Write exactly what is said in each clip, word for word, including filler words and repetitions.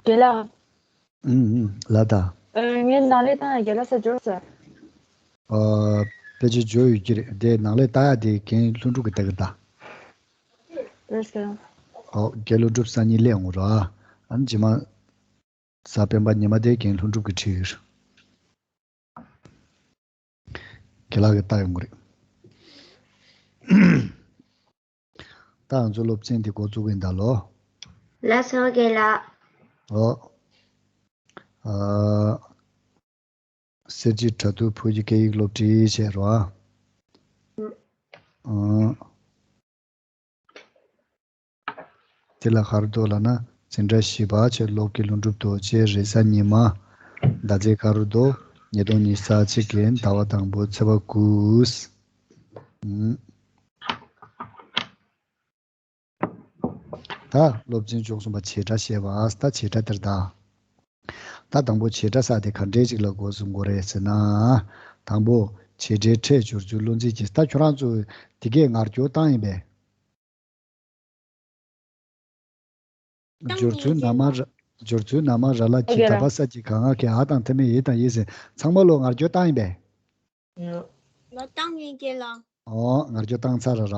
རྒན་ལགས། ཨུམ་ཨུམ། ལ་ད། ཨ། ངས་ནང་ལས་བཏང་ཡ་རྒན་ལགས་ས་འབྱོར་ས། ཨ། ཕལ་ཆེར་འབྱོར་ཡོད་ཀྱི་རེད། དེ་ནང་ལས་བཏང་ཡ་དེ་རྒན་ལྷུན་གྲུབ་ཀྱིས་ལྟ་གི་ད། ལགས་སོ། ཨོ། རྒན་ལྷུན་གྲུབ་སང་ཉིན་སླེབས་འོང་ར། ཨ་ནི་རྗེས་མ་གཟའ་སྤེན་པ་ཉི་མ་དེ་རྒན་ལྷུན་གྲུབ་ཀྱིས་ཁྲིད་ཡོད། རྒན་ལགས་ཀྱིས་ལྟ་ཡོང་གི་རེད། ད་ང་ཚོ་སློབ་ཚན་འདི་འགོ་བཙུགས་ཀྱི་ཡིན་ད་ལོ། ལགས་སོ་རྒན་ལགས། ཨོ། ཨ། གསེར་བྱེས་གྲྭ་ཐོག་བོད་ཀྱི་སྐད་ཡིག་སློབ་ཁྲིད་བྱས་རོགས། ཨ། དེ་ལ་ག་རེ་འདུག་ལབ་ན། འཛིན་གྲྭ་བཞི་པ་བྱས་སློབ་དགེ་ལྷུན་གྲུབ་རྡོ་རྗེ་རེས་གཟའ་ཉི་མ། ཟླ་ཚེས་ག་རེ་འདུག་ཉིས་སྟོང་ཉི་ཤུ་རྩ་གཅིག་གི་ཟླ་བ་དང་པོ་ཚེས་པ་དགུ། ཨུམ། ད་སློབ་ཚན་བཅུ་གསུམ་པ་བྱེད་སྒྲ་བཤད་པ། ད་བྱེད་སྒྲ་དེར་ད། ད་དང་པོ་བྱེད་སྒྲ་ཟེར་དེ་ག་འདྲས་ཅིག་ལ་འགོ་བཟུང་དགོས་རེད་ཟེར་ན། དང་པོ་བྱེད་སྒྲའི་ཕྲད་སྦྱོར་ཚུལ་བློ་འཛིན་གྱིས། ད་ཁྱོད་རང་ཚོ་དེ་གས་ངར་སྐྱོར་བཏང་ཡིན་པས། བཏང་སྦྱོར་ཚུལ་ཡིན་ན་མ་ར། སྦྱོར་ཚུལ་ན་མ་ར་ལ་གྱི་ད་པ་ས་ཀྱི་ག་ང་གི་འ་དང་མཐའ་མེད་ཡི་དང་ཡི་ཟེར་ཚང་མ་ལོ་ངར་སྐྱོར་བཏང་ཡིན་པས། ལོ་བཏང་ཡིན་གྱི་ལ། ཨོ། ངར་སྐྱོར་བཏང་ཚར་ར་ར།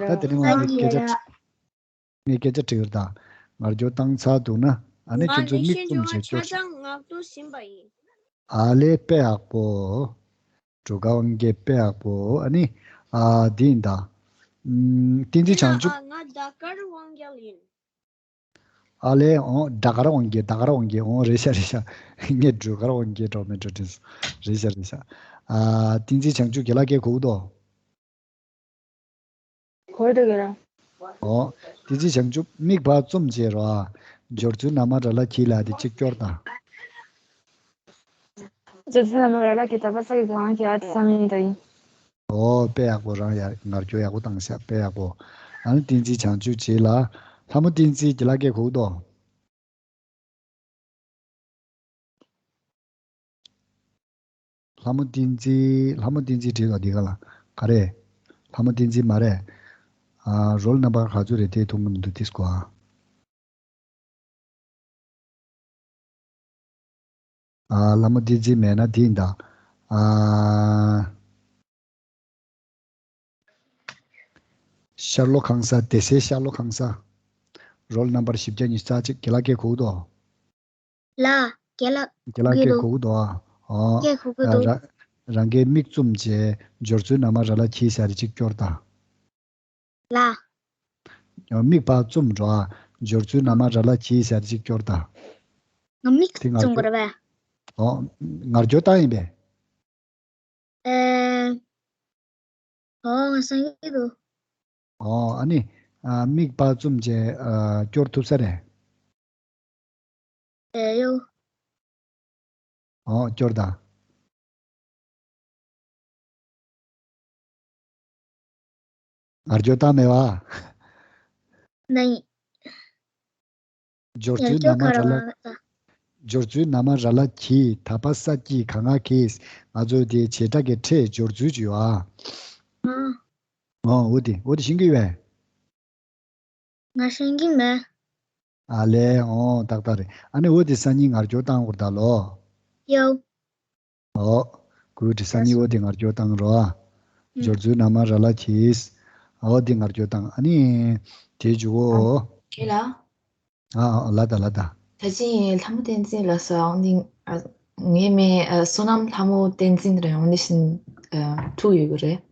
ད་དེ་རིང་ང་ངས་སྐད་ཆ་ངས་སྐད་ཆ་དྲི་གི་རེད་ད། ངར་སྐྱོར་བཏང་ཚར་འདུག་ན་ཨ་ནི་ང་ཁྱོད་ཚོས་ལེགས་མིག་བཤད་བཙུམ་བྱས་ཆ་སྐྱོར་ཚང་ངག་ཏུ་ཟིན་པ་ཡིན། ཨ་ལས་དཔེ་ཡག་པོ། འགྲོ་དཀའ་དབང་རྒྱལ་དཔེ་ཡག་པོ། ཨ་ནི། ཨ། འདི་ཡིན་ད། ཨམ། བསྟན་འཛིན་བྱང་ཆུབ། ང་ཟླ་དཀར་དབང་རྒྱལ་ཡིན། ཨ་ལས། འོ། ཟླ་དཀར་དབང་རྒྱལ། ཟླ་དཀར་དབང་རྒྱལ། འོ། རེད་ཤག་རེད་ཤག་ངས་འགྲོ་དཀར་དབང་རྒྱལ་འགྲོ་མེད་འགྲོ་དྲན་སོང་། རེད་ཤག་རེད་ཤག་ཨ། བསྟན་འཛིན་བྱང་ཆུབ་རྒན་ལགས་སྐད་གོ་གི་འདུག་གོ་འདུག་ག་ར། ཨོ། བསྟན་འཛིན་བྱང་ཆུབ་མིག་ཕར་བཙུམ་བྱས་རོགས། སྦྱོར་ཚུལ་ན་མ་ར་ལ་གྱི་ལ་དེ་གཅིག་སྐྱོར་དང་། སྦྱོར་ཚུལ་ན་མ་ར་ལ་གྱི་ད་པ་ས་ཀྱི་ག་ང་གི་འ་དང་མཐའ་མེད་ཡི་དང་ཡི། ཨོ། དཔེ་ཡག་པོ། རང་ཡ་ངར་སྐྱོར་ཡག་པོ་བཏང་ཤག་དཔེ་ཡག་པོ། ཨ་ནི་བསྟན་འཛིན་བྱང་ཆུབ་རྗེས་ལ། ལྷ་མོ་བསྟན་འཛིན་རྒན་ལགས་སྐད་གོ་གི་འདུག་ལྷ་མོ་བསྟན་འཛིན། ལྷ་མོ་བསྟན་འཛིན་བྲིས་འདུག་འདི་ག་ལ། ག་རེ། ལྷ་མོ་བསྟན་འཛིན་མ་རེད། ཨ། རོལ་ནམ་བར་ག་ཚོད་རེད་དེ་མཐོང་གི་མི་འདུག་དེ་སྐོར། ཨ། ལྷ་མོ་བསྟན་འཛིན་མེད་ན་དེ་ཡིན་ད། ཨ། ཤར་ལྷོ་ཁང་གསར། སྡེ་སྲིད་ཤར་ལྷོ་ཁང་གསར། རོལ་ནམ་བར་བཞི་བརྒྱ་ཉི་ཤུ་རྩ་གཅིག་རྒན་ལགས་སྐད་གོ་གི་འདུག་ལགས། རྒན་ལགས། རྒན་ལགས་སྐད་གོ་གི་འདུག་ཨ། ཨོ། སྐད་གོ་གི་འདུག་ཨ། རང་རང་གིས་མིག་བཙུམ་བྱས་སྦྱོར་ཚུལ་ན་མ་ར་ལ་གྱི་ཟེར་གཅིག་སྐྱོར་དང་། ལགས། མིག་ཕར་བཙུམ་འགྲོ་ཨ། སྦྱོར་ཚུལ་ན་མ་ར་ལ་གྱི་ཟེར་གཅིག་སྐྱོར་དང་། ང་མིག་དེ་ངར་བཙུམ་དགོས་རེད་པས། ཨོ། ངར་སྐྱོར་བཏང་ཡིན་པས། ཨེ། ཨོ། ང་སང་གི་འདུག་ཨོ། ཨ་ནི། ཨ། མིག་ཕར་བཙུམ་བྱས། ཨ། སྐྱོར་ཐུབ་ས་རེད། ཨེ་ཡོ། ཨོ། སྐྱོར་དང་། ངར་སྐྱོར་བཏང་མེད་པ། ནའི། སྦྱོར་ཚུལ་ན་མ་ར་ལ། སྦྱོར་ཚུལ་ན་མ་ར་ལ་གྱི་ད་པ་ས་ཀྱི་ག་ང་གི། ང་ཚོ་དེ་བྱེད་སྒྲ་གི་ཕྲད་སྦྱོར་ཚུལ་ཅིག་ཡོད་ཨ། ཨོ། འོ་དེ། འོ་དེ་ཤེས་ཀྱི་ཡོད་པས། ང་ཤེས་ཀྱི་མེད། ཨ་ལས། ཨོ། ཏག་ཏག་རེད། ཨ་ནི་འོ་དེ་སང་ཉིན་ངར་སྐྱོར་བཏང་དགོས་རེད་ད་ལོ། ཡོ། ཨོ། གུ་དེ་སང་ཉིན་འོ་དེ་ངར་སྐྱོར་བཏང་རོགས་ཨ། ཨུམ། སྦྱོར་ཚུལ་ན་མ་ར་ལ་གྱིས། ཨོ་དེ་ངར་སྐྱོར་བཏང་། ཨ་ནི། དེ་འཇུག་གོ། ཨ། ཨ། ལ་ད་ལ་ད། ད་ཅི་ལྷ་མོ་བསྟན་འཛིན་ལ་ཟ་འོང་དེ། ཨ། ངའི་མིང་། ཨ། བསོད་ནམས་ལྷ་མོ་བསྟན་འཛིན་རེད། འོང་དེ་བཞིན། ཨ། ཐུག་ཡོད་གི་རེད།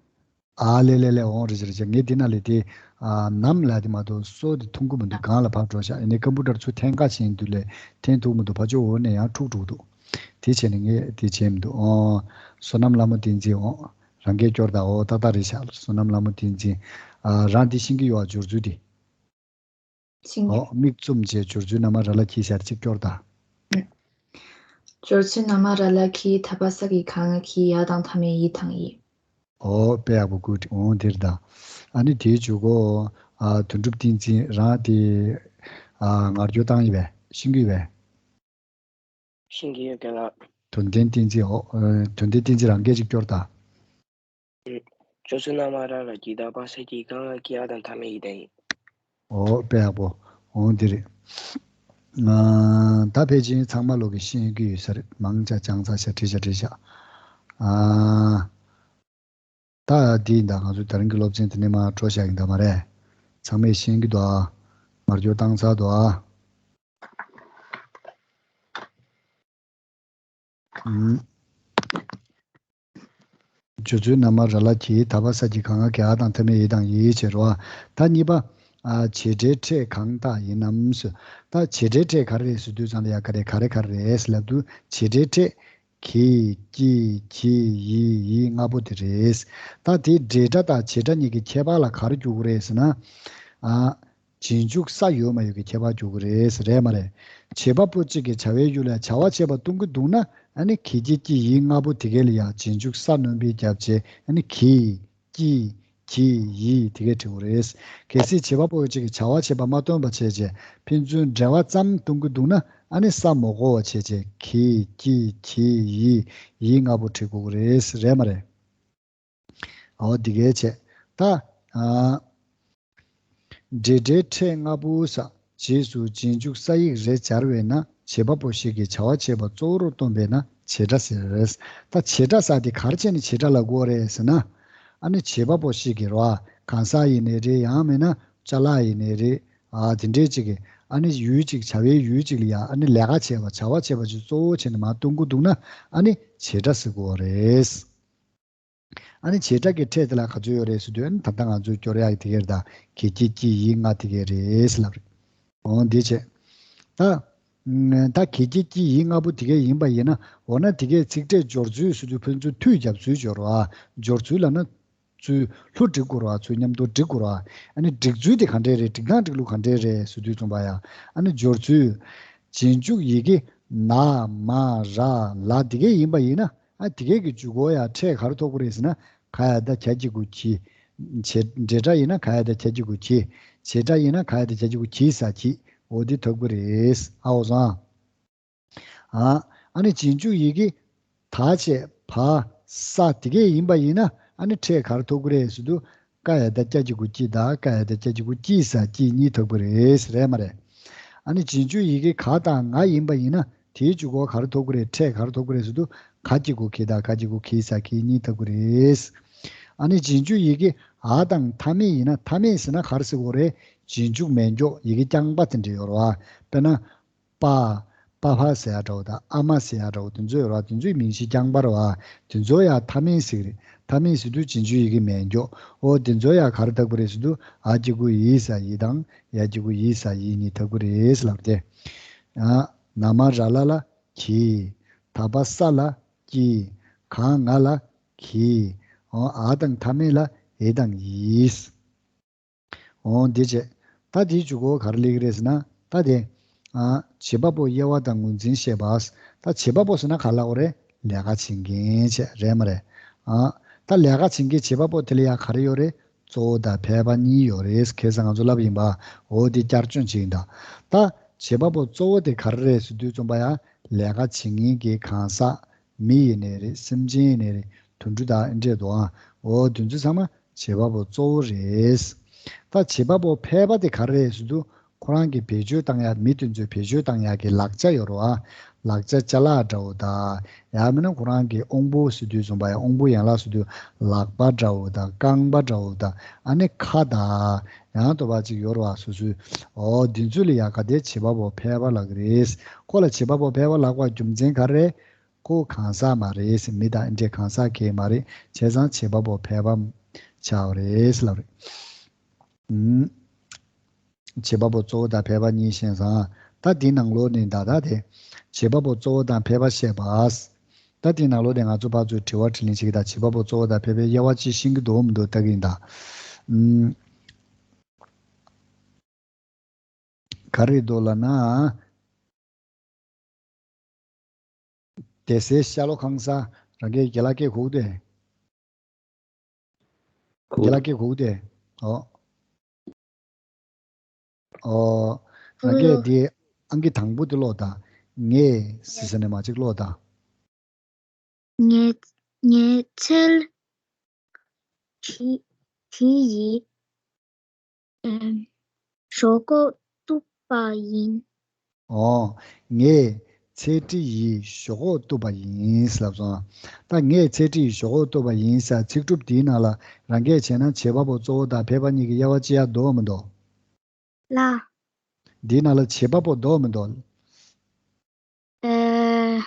ཨ་ལེ་ལེ་ལེ། འོང་རེད་ཤག་རེད་ཤག་ངས་འདི་ན་ལས་དེ། ཨ། ནམ་ལ་དེ་མ་གཏོགས་སོ་དེ་མཐོང་གི་མི་འདུག་སྒང་ལ་ཕར་འགྲོ་ཤག་ཡིན་ནའི་ཀམ་པུ་ཊར་ཚུར་འཐེན་ག་ཕྱིན་དུས་ལས་འཐེན་ཐུབ་མི་འདུག་ཕར་ཕྱོགས་འོག་ནས་ཡང་འཁྲུག་འགྲོ་གི་འདུག་དེ་བྱས་ནས་ངས་དེ་བྱས་མི་འདུག་ཨོ། བསོད་ནམས་ལྷ་མོ་བསྟན་འཛིན། ཨོ། རང་སྐད་སྐྱོར་དང་། ཨོ། ཏག་ཏག་རེད་ཤག་བསོད་ནམས་ལྷ་མོ་བསྟན་འཛིན། ཨ། རང་འདི་ཤེས་ཀྱི་ཡོད་ཨ། སྦྱོར་ཚུལ་དེ། ཤིང་། ཨོ། མིག་བཙུམ་བྱས་སྦྱོར་ཚུལ་ན་མ་ར་ལ་གྱི་ཟེར་གཅིག་སྐྱོར་དང་། སྦྱོར་ཚུལ་ན་མ་ར་ལ་གྱི་ད་པ་ས་ཀྱི་ག་ང་གི་འ་དང་མཐའ་མེད་ཡི་དང་ཡི། ཨོ། དཔེ་ཡག་པོ། གུ་དྲི། ཨོ་དེ་རེད་ད། ཨ་ནི་དེའི་མཇུག་གོ། ཨ། དོན་གྲུབ་བསྟན་འཛིན་རང་དེ། ཨ། ངར་སྐྱོར་བཏང་ཡིན་པས། ཤེས་ཀྱི་ཡོད་པས། ཤེས་ཀྱི་ཡོད་རྒན་ལགས། དོན་ལྡན་བསྟན་འཛིན། ཨོ། ཨ། དོན་ལྡན་བསྟན་འཛིན་རང་སྐད་ཅིག་སྐྱོར་དང་། སྦྱོར་ཚུལ་ན་མ་ར་ལ་གྱི་ད་པ་ས་ཀྱི་ག་ང་གི་འ་དང་མཐའ་མེད་ཡི་དང་ཡི། ཨོ། དཔེ་ཡག་པོ། ཨོ་འདི་རེད། ཨ། ད་ཕལ་ཆེར་ཚང་མ་ལོག་གི་ཤེས་ཀྱི་ཡོད་ས་རེད། མང་ཆ་ཅང་ཚ་ཤ་བྲིས་ཤ་བྲིས་ཤ། ཨ། ད་འདི་ད་ང་ཚོ་དེ་རིང་གི་སློབ་ཚན་དེ་ནས་མར་འགྲོ་བཞག་ཡིན་ད་མ་རེད། ཚང་མས་ཤེས་ཀྱི་འདུག་ཨ། མར་སྐྱོར་བཏང་ཚར་འདུག་ཨ། ཨུམ། སྦྱོར་ཚུལ་ན་མ་ར་ལ་གྱི་ད་བ་ས་ཀྱི་ག་ང་གི་འ་དང་མཐའ་མེད་ཡི་དང་ཡི་བྱེད་རོ། ད་གཉིས་པ། ཨ། བྱེད་སྒྲའི་ཕྲད་གང་དག་ཡིན་ནམ་ཟེར། ད་བྱེད་སྒྲའི་ཕྲད་ག་རེ་རེད་ཟེར་དུས་ཙམ་ལ་ཡ་ག་རེ་ག་རེ་ག་རེ་རེད་ལབ་དུས། བྱེད་སྒྲའི་ཕྲད། གི་ཀྱི་གྱི་ཡི་ཡི་ལྔ་པོ་དེ་རེད། ད་དེ་འབྲེལ་སྒྲ་དང་བྱེད་སྒྲ་གཉིས་ཀྱི་ཁྱད་པར་ལ་ག་རེ་འགྱུར་གི་རེད་ཟེར་ན། ཨ། རྗེས་འཇུག་ས་ཡོད་མ་ཡོད་ཀྱི་ཁྱད་པར་འགྱུར་གྱི་རེད། རེད་མ་རེད། བྱེད་པ་པོ་གཅིག་གིས་བྱ་བའི་ཡུལ་ལ་བྱ་བ་བྱེད་པ་སྟོན་གྱི་འདུག་ན། ཨ་ནི་གི་ཀྱི་ཀྱི་ཡི་ལྔ་པོ་དེ་གའི་ལ་ཡང་རྗེས་འཇུག་ས་སྣོན་པའི་རྒྱབ་བྱེད། ཨ་ནི་གི་ཀྱི་གྱི་ཡི་དེ་གའི་བྲིས་པ་རེད། གལ་སྲིད་བྱེད་པ་པོ་གཅིག་གིས་བྱ་བ་བྱེད་པ་མ་སྟོན་པ་བྱས་རྗེས་ཕན་ཚུན་འབྲེལ་བ་ཙམ་སྟོན་གྱི་འདུག་ན། ཨ་ནི་ས་མ་གོ་བ་བྱས་རྗེས་གི་ཀྱི་ཀྱི་ཡི་ཡི་ལྔ་པོ་བྲིས་དགོས་ཀྱི་རེད། རེད་མ་རེད། འོ་འདི་གའི་བྱས། ད། ཨ། འབྲེལ་སྒྲའི་ཕྲད་ལྔ་པོ་ས། རྗེས་སུ་རྗེས་འཇུག་ས་ཡིག་རེ་སྦྱར་བས་ན། བྱེད་པ་པོ་ཞིག་གིས་བྱ་བ་བྱེད་པ་གཙོ་བོར་སྟོན་པས་ན་བྱེད་སྒྲ་ཟེར། ད་བྱེད་སྒྲ་ཟེར་དེ་ག་རེ་བྱས་ནས་བྱེད་སྒྲ་ལབ་དགོས་རེད་ཟེར་ན། ཨ་ནི་བྱེད་པ་པོ་ཞིག་གིས་རོ། གང་ཟག་ཡིན་ནའི་རེད། ཡང་མིན་ན་ཅ་ལག་ཡིན་ནའི་རེད། ཨ། དེ་འདྲའི་ཅིག་གིས། ཨ་ནི་ཡུལ་ཅིག་བྱ་བའི་ཡུལ་ཅིག་ལ་ཡ། ཨ་ནི་ལས་ཀ་བྱེད་པ་བྱ་བ་བྱེད་པ་ཅིག་གཙོ་བོ་བྱས་ནས་མར་སྟོན་གྱི་འདུག་ན། ཨ་ནི་བྱེད་སྒྲ་ཟེར་དགོས་རེད། ཨ་ནི་བྱེད་སྒྲ་གི་ཕྲད་དེ་ལ་ག་ཚོད་ཡོད་རེད་ཟེར་དུས། ཨ་ནི་ད་ལྟ་ང་ཚོས་སྐྱོར་ཡག་དེ་ག་རེད། ད་གི་ཀྱི་ཀྱི་ཡི་ལྔ་དེ་ག་རེད་ཟེར་ལབ་རེད། འོ་འདི་བྱས། ད། ད་གི་ཀྱི་ཀྱི་ཡི་ལྔ་པོ་དེ་ག་ཡིན་པ་ཡིན་ན། འོ་ན་དེ་གའི་ཚིག་ཕྲད་སྦྱོར་ཚུལ་ཟེར་དུས་ཕན་ཚུན་མཐུད་རྒྱབ་ཚུལ་སྦྱོར་བ། སྦྱོར་ཚུལ་ལབ་ན། ཚུལ་ལྷུ་སྒྲིག་དགོས་རེད་བ། ཚུལ་མཉམ་དུ་སྒྲིག་དགོས་རེད་བ། ཨ་ནི་སྒྲིག་ཚུལ་དེ་ག་འདྲས་རེད། སྒྲིག་སྟངས་སྒྲིག་ལུགས་ག་འདྲས་རེད་ཟེར་དུས་ཙམ་པ་ཡ། ཨ་ནི་སྦྱོར་ཚུལ། རྗེས་འཇུག་ཡི་གེ་ན་མ་ར་ལ་དེ་ག་ཡིན་པ་ཡིན་ན། ཨ། དེ་གའི་གི་མཇུག་གོ་ཡ་ཕྲད་ག་རེ་ཐོབ་ཀྱི་རེད་ཟེར་ན། ག་ཡ་བཏགས་གྱ་གི་གུ་གྱི། བྱེད། འབྲེལ་སྒྲ་ཡིན་ན་ག་ཡ་བཏགས་གྱ་གི་གུ་གྱི། བྱེད་སྒྲ་ཡིན་ན་ག་ཡ་བཏགས་གྱ་གི་གུ་གྱི་ས་གྱི། འོ་འདི་ཐོབ་ཀྱི་རེད། ཨ། འོ་སོང་ཨ། ཨ་ནི་རྗེས་འཇུག་ཡི་གེ་ད་བྱས་བ་ས་དེ་ག་ཡིན་པ་ཡིན་ན། ཨ་ནི་ཕྲད་ག་རེ་ཐོབ་ཀྱི་རེད་ཟེར་དུས། ཀ་ཡ་བཏགས་ཀྱ་གི་གུ་ཀྱི་དང་། ཀ་ཡ་བཏགས་ཀྱ་གི་གུ་ཀྱི་ས་ཀྱི་གཉིས་ཐོབ་ཀྱི་རེད། རེད་མ་རེད། ཨ་ནི་རྗེས་འཇུག་ཡི་གེ་ག་དང་ང་ཡིན་པ་ཡིན་ན། དེའི་མཇུག་གོ་ག་རེ་ཐོབ་ཀྱི་རེད། ཕྲད་ག་རེ་ཐོབ་ཀྱི་རེད་ཟེར་དུས། ག་གི་གུ་གི་དང་། ག་གི་གུ་གི་ས་ཀྱི་གཉིས་ཐོབ་ཀྱི་རེད། ཨ་ནི་རྗེས་འཇུག་ཡི་གེ་འ་དང་མཐའ་མེད་ཡིན་ན། མཐའ་མེད་ཟེར་ན་ག་རེ་ཟེར་དགོས་རེད། རྗེས་འཇུག་མེད་མགྱོགས་ཡི་གེ་རྐྱང་པ་དེ་འདྲ་ཡོད་རེད་བ། དཔེར་ན། པ། པ་ཕ་ཟེར་ཡ་འདྲ་བོ་དང་། ཨ་མ་ཟེར་ཡ་འདྲ་བོ་དེ་ཚོ་ཡོད་རེད་བ། དེ་ཚོའི་མིང་གཞི་རྐྱང་པ་རེད་བ། དེ་ཚོ་ཡ་མཐའ་མེད་ཟེར་གི་རེད། མཐའ་མེད་ཟེར་དུས་རྗེས་འཇུག་ཡི་གེ་མེད་མགྱོགས། འོ་དེ་ཚོ་ཡ་ག་རེ་ཐོབ་ཀྱི་རེད་ཟེར་དུས། འ་གི་གུ་འི་ས་འི་དང་། ཡ་གི་གུ་ཡི་ས་ཡི་གཉིས་ཐོབ་ཀྱི་རེད་ལབ་སྟེ། ཨ། ན་མ་ར་ལ་ལ་གྱི། ད་བ་ས་ལ་ཀྱི། ག་ང་ལ་གི། འོ་འ་དང་མཐའ་མེད་ལ་འི་དང་ཡི། འོ་འདི་བྱས། ད་དེའི་མཇུག་གོ་ག་རེ་སླེབས་ཀྱི་རེད་ཟེར་ན། ད་དེ། ཨ། བྱེད་པ་པོ་དབྱེ་བ་དང་ངོས་འཛིན་བཤད་པ། ད་བྱེད་པ་པོ་ཟེར་ན་ག་ལབ་དགོས་རེད། ལས་ཀ་བྱེད་མཁན་བྱས། རེད་མ་རེད། ཨ། ད་ལས་ཀ་བྱེད་མཁན་བྱེད་པ་པོ་དེ་ལ་ཡ་ག་རེ་ཡོད་རེད། གཙོ་བོ་དང་ཕལ་པ་གཉིས་ཡོད་རེད། ཁ་སང་ང་ཚོ་ལབ་ཡིན་པ། འོ་དེ་བསྐྱར་སྦྱོང་བྱེད་ཀྱི་ཡིན་ད། ད་བྱེད་པ་པོ་གཙོ་བོ་དེ་ག་རེ་རེད་ཟེར་དུས་ཙམ་པ་ཡ། ལས་ཀ་བྱེད་མཁན་གྱི་གང་ཟག་མི་ཡིན་ནའི་རེད། སེམས་ཅན་ཡིན་ནའི་རེད། དུད་འགྲོ་དང་འདྲེས་འདུག་ཨ། འོ་དེ་ཚོ་ཚང་མ་བྱེད་པ་པོ་གཙོ་བོ་རེད། ད་བྱེད་པ་པོ་ཕལ་པ་དེ་ག་རེ་རེད་ཟེར་དུས། ཁོ་རང་གི་བེད་སྤྱོད་བཏང་ཡ། མི་དེ་ཚོས་བེད་སྤྱོད་བཏང་ཡ་གི་ལག་ཆ་ཡོད་རེད་བ། ལག་ཆ་ཅ་ལག་འདྲ་བོ་དང་། ཡང་མིན་ན་ཁོ་རང་གི་དབང་པོ་ཟེར་དུས་ཙམ་པ་ཡ། དབང་པོ་ཡན་ལག་ཟེར་དུས། ལག་པ་འདྲ་བོ་དང་། རྐང་པ་འདྲ་བོ་དང་། ཨ་ནི་ཁ་དང་། ཡང་དོ་བ་ཅིག་ཡོད་རེད་བ། སོ་སོའི། འོ་དེ་ཚོ་ལ་ཡ་ག་དེ་བྱེད་པ་པོ་ཕལ་པ་ལབ་ཀྱི་རེད། ཁོ་ལ་བྱེད་པ་པོ་ཕལ་པ་ལབ་པའི་རྒྱུ་མཚན་ག་རེ་རེད། ཁོ་གང་ཟག་མ་རེད། མི་དང་འདྲེས་གང་ཟག་གང་ཡང་མ་རེད། བྱས་ཙང་བྱེད་པ་པོ་ཕལ་པ་ཆགས་པ་རེད་ལབ་རེད། ཨུམ། བྱེད་པ་པོ་གཙོ་བོ་དང་ཕལ་པ་གཉིས་ཤེས་ཙང་། ད་འདི་ནང་ལོགས་ནས་ད་ལྟ་དེ། བྱེད་པ་པོ་གཙོ་བོ་དང་ཕལ་པ་བཤད་པ། ད་འདི་ནང་ལོགས་ནས་ང་ཚོ་ཕར་ཚུར་དྲི་བ་དྲིས་ལན་བྱེད་ཀྱི་ད། བྱེད་པ་པོ་གཙོ་བོ་དང་ཕལ་པའི་དབྱེ་བ་ཅིག་ཤེས་ཀྱི་འདུག་མི་འདུག་ལྟ་གི་ཡིན་ད། ཨུམ། ག་རེ་འདུག་ལབ་ན། སྡེ་སྲིད་ཤ་ལོ་ཁང་ས། རང་གི་རྒན་ལགས་སྐད་གོ་གི་འདུག་གས། རྒན་ལགས་སྐད་གོ་གི་འདུག་གས། ཨོ། ཨོ། རང་གིས་འདི་ཨང་ཀི་དང་པོ་འདི་ཀློག་དང་། ངས་ཟེར་ས་ནས་མར་ཅིག་ཀློག་དང་། ངས་ངས་ཚལ་དེ་དེ་ཡི་ཨེམ། ཞོག་ཁོག་གཏུབས་པ་ཡིན། འོ། ངས་ཚེ་ཁྲིད་ཡི་ཞོག་ཁོག་གཏུབ་པ་ཡིན་ལབ་སོང་། ད་ངས་ཚེ་ཁྲིད་ཡི་ཞོག་ཁོག་གཏུབ་པ་ཡིན་ཟེར་ཚིག་གྲུབ་འདིའི་ནང་ལ་རང་སྐད་བྱས་ན་བྱེད་པ་པོ་གཙོ་བོ་དང་ཕལ་པ་གཉིས་ཀྱི་དབྱེ་བ་ཕྱེ་ཡ་འདུག་མི་འདུག་ལ། འདིའི་ནང་ལ་བྱེད་པ་པོ་འདུག་མི་འདུག་ཨེ།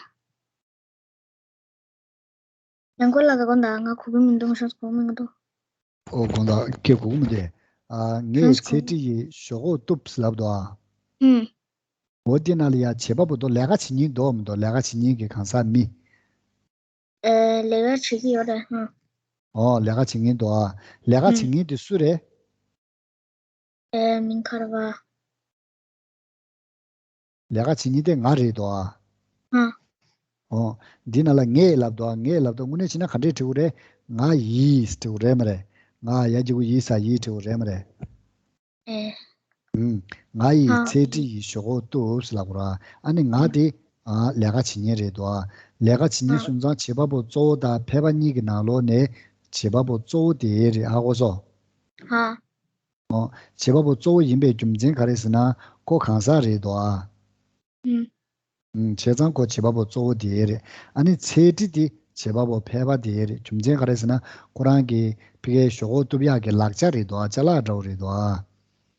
ཡང་སྐོར་ལ་དགོངས་དག་ང་གོ་གི་མི་འདུག་ཤོག་གོ་མི་འདུག་ཨོ་དགོངས་དག་ཁྱེད་གོ་གི་མི་འདུག་ཨ་ངས་ཚེ་ཁྲིད་ཡི་ཞོག་ཁོག་གཏུབ་ལབ་འདུག་ཨ། ཨུམ། འོ་དེ་ནང་ལ་ཡ་བྱེད་པ་པོ་འདུག་ལས་ཀ་བྱེད་མཁན་འདུག་མི་འདུག་ལས་ཀ་བྱེད་མཁན་གྱི་གང་ཟག་མི། ཨེ་ལས་ཀ་བྱེད་ཀྱི་ཡོད་རེད་ཧ། ཨོ་ལས་ཀ་བྱེད་མཁན་འདུག་ཨ། ལས་ཀ་བྱེད་ཨུམ། མཁན་དེ་སུ་རེད། ཨེ་མིང་ག་རེ་བ། ལས་ཀ་བྱེད་མཁན་དེ་ང་རེད་དོ། ཨ། ཨོ། འདི་ནང་ལ་ངས་ལབ་དོ། ངས་ལབ་དོ་དངོས་གནས་བྱས་ན་ག་འདྲས་བྲིས་དགོས་རེད། ང་ཡིས་བྲིས་དགོས་རེད་མ་རེད། ང་ཡ་གཅིག་པུ་ཡིས་ས་ཡིས་བྲིས་དགོས་རེད་མ་རེད། ཨེ། ཨུམ། ང་ཡིས་ཨ། ཚེ་ཁྲིད་ཡི་ཞོག་ཁོག་གཏུབ་ལབ་དགོས་ར། ཨ་ནི་ང་དེ་ཨ་ལས་ཀ་བྱེད་མཁན་རེད་དོ། ལས་ཀ་བྱེད་མཁན་ཨ། སོང་ཙང་བྱེད་པ་པོ་གཙོ་བོ་དང་ཕལ་པ་གཉིས་ཀྱི་ནང་ལོགས་ནས་བྱེད་པ་པོ་གཙོ་བོ་དེ་རེད་ཨ་གོ་སོང་། ཨ། ཨོ། བྱེད་པ་པོ་གཙོ་བོ་ཡིན་པའི་རྒྱུ་མཚན་ག་རེ་ཟེར་ན་ཁོ་གང་ཟག་རེད་དོ་ཨ། ཨུམ། ཨུམ། བྱས་ཙང་ཁོ་བྱེད་པ་པོ་གཙོ་བོ་དེ་རེད། ཨ་ནི་ཚེ་ཁྲིད་དེ་བྱེད་པ་པོ་ཕལ་པ་དེ་རེད། རྒྱུ་མཚན་ག་རེ་ཟེར་ན་ཁོ་རང་གི་ཕ་གིའི་ཞོག་ཁོག་གཏུབ་ཡག་གི་ལག་ཆ་རེད་དོ་ཨ། ཅ་ལག་འདྲ་བོ་རེད་དོ་ཨ།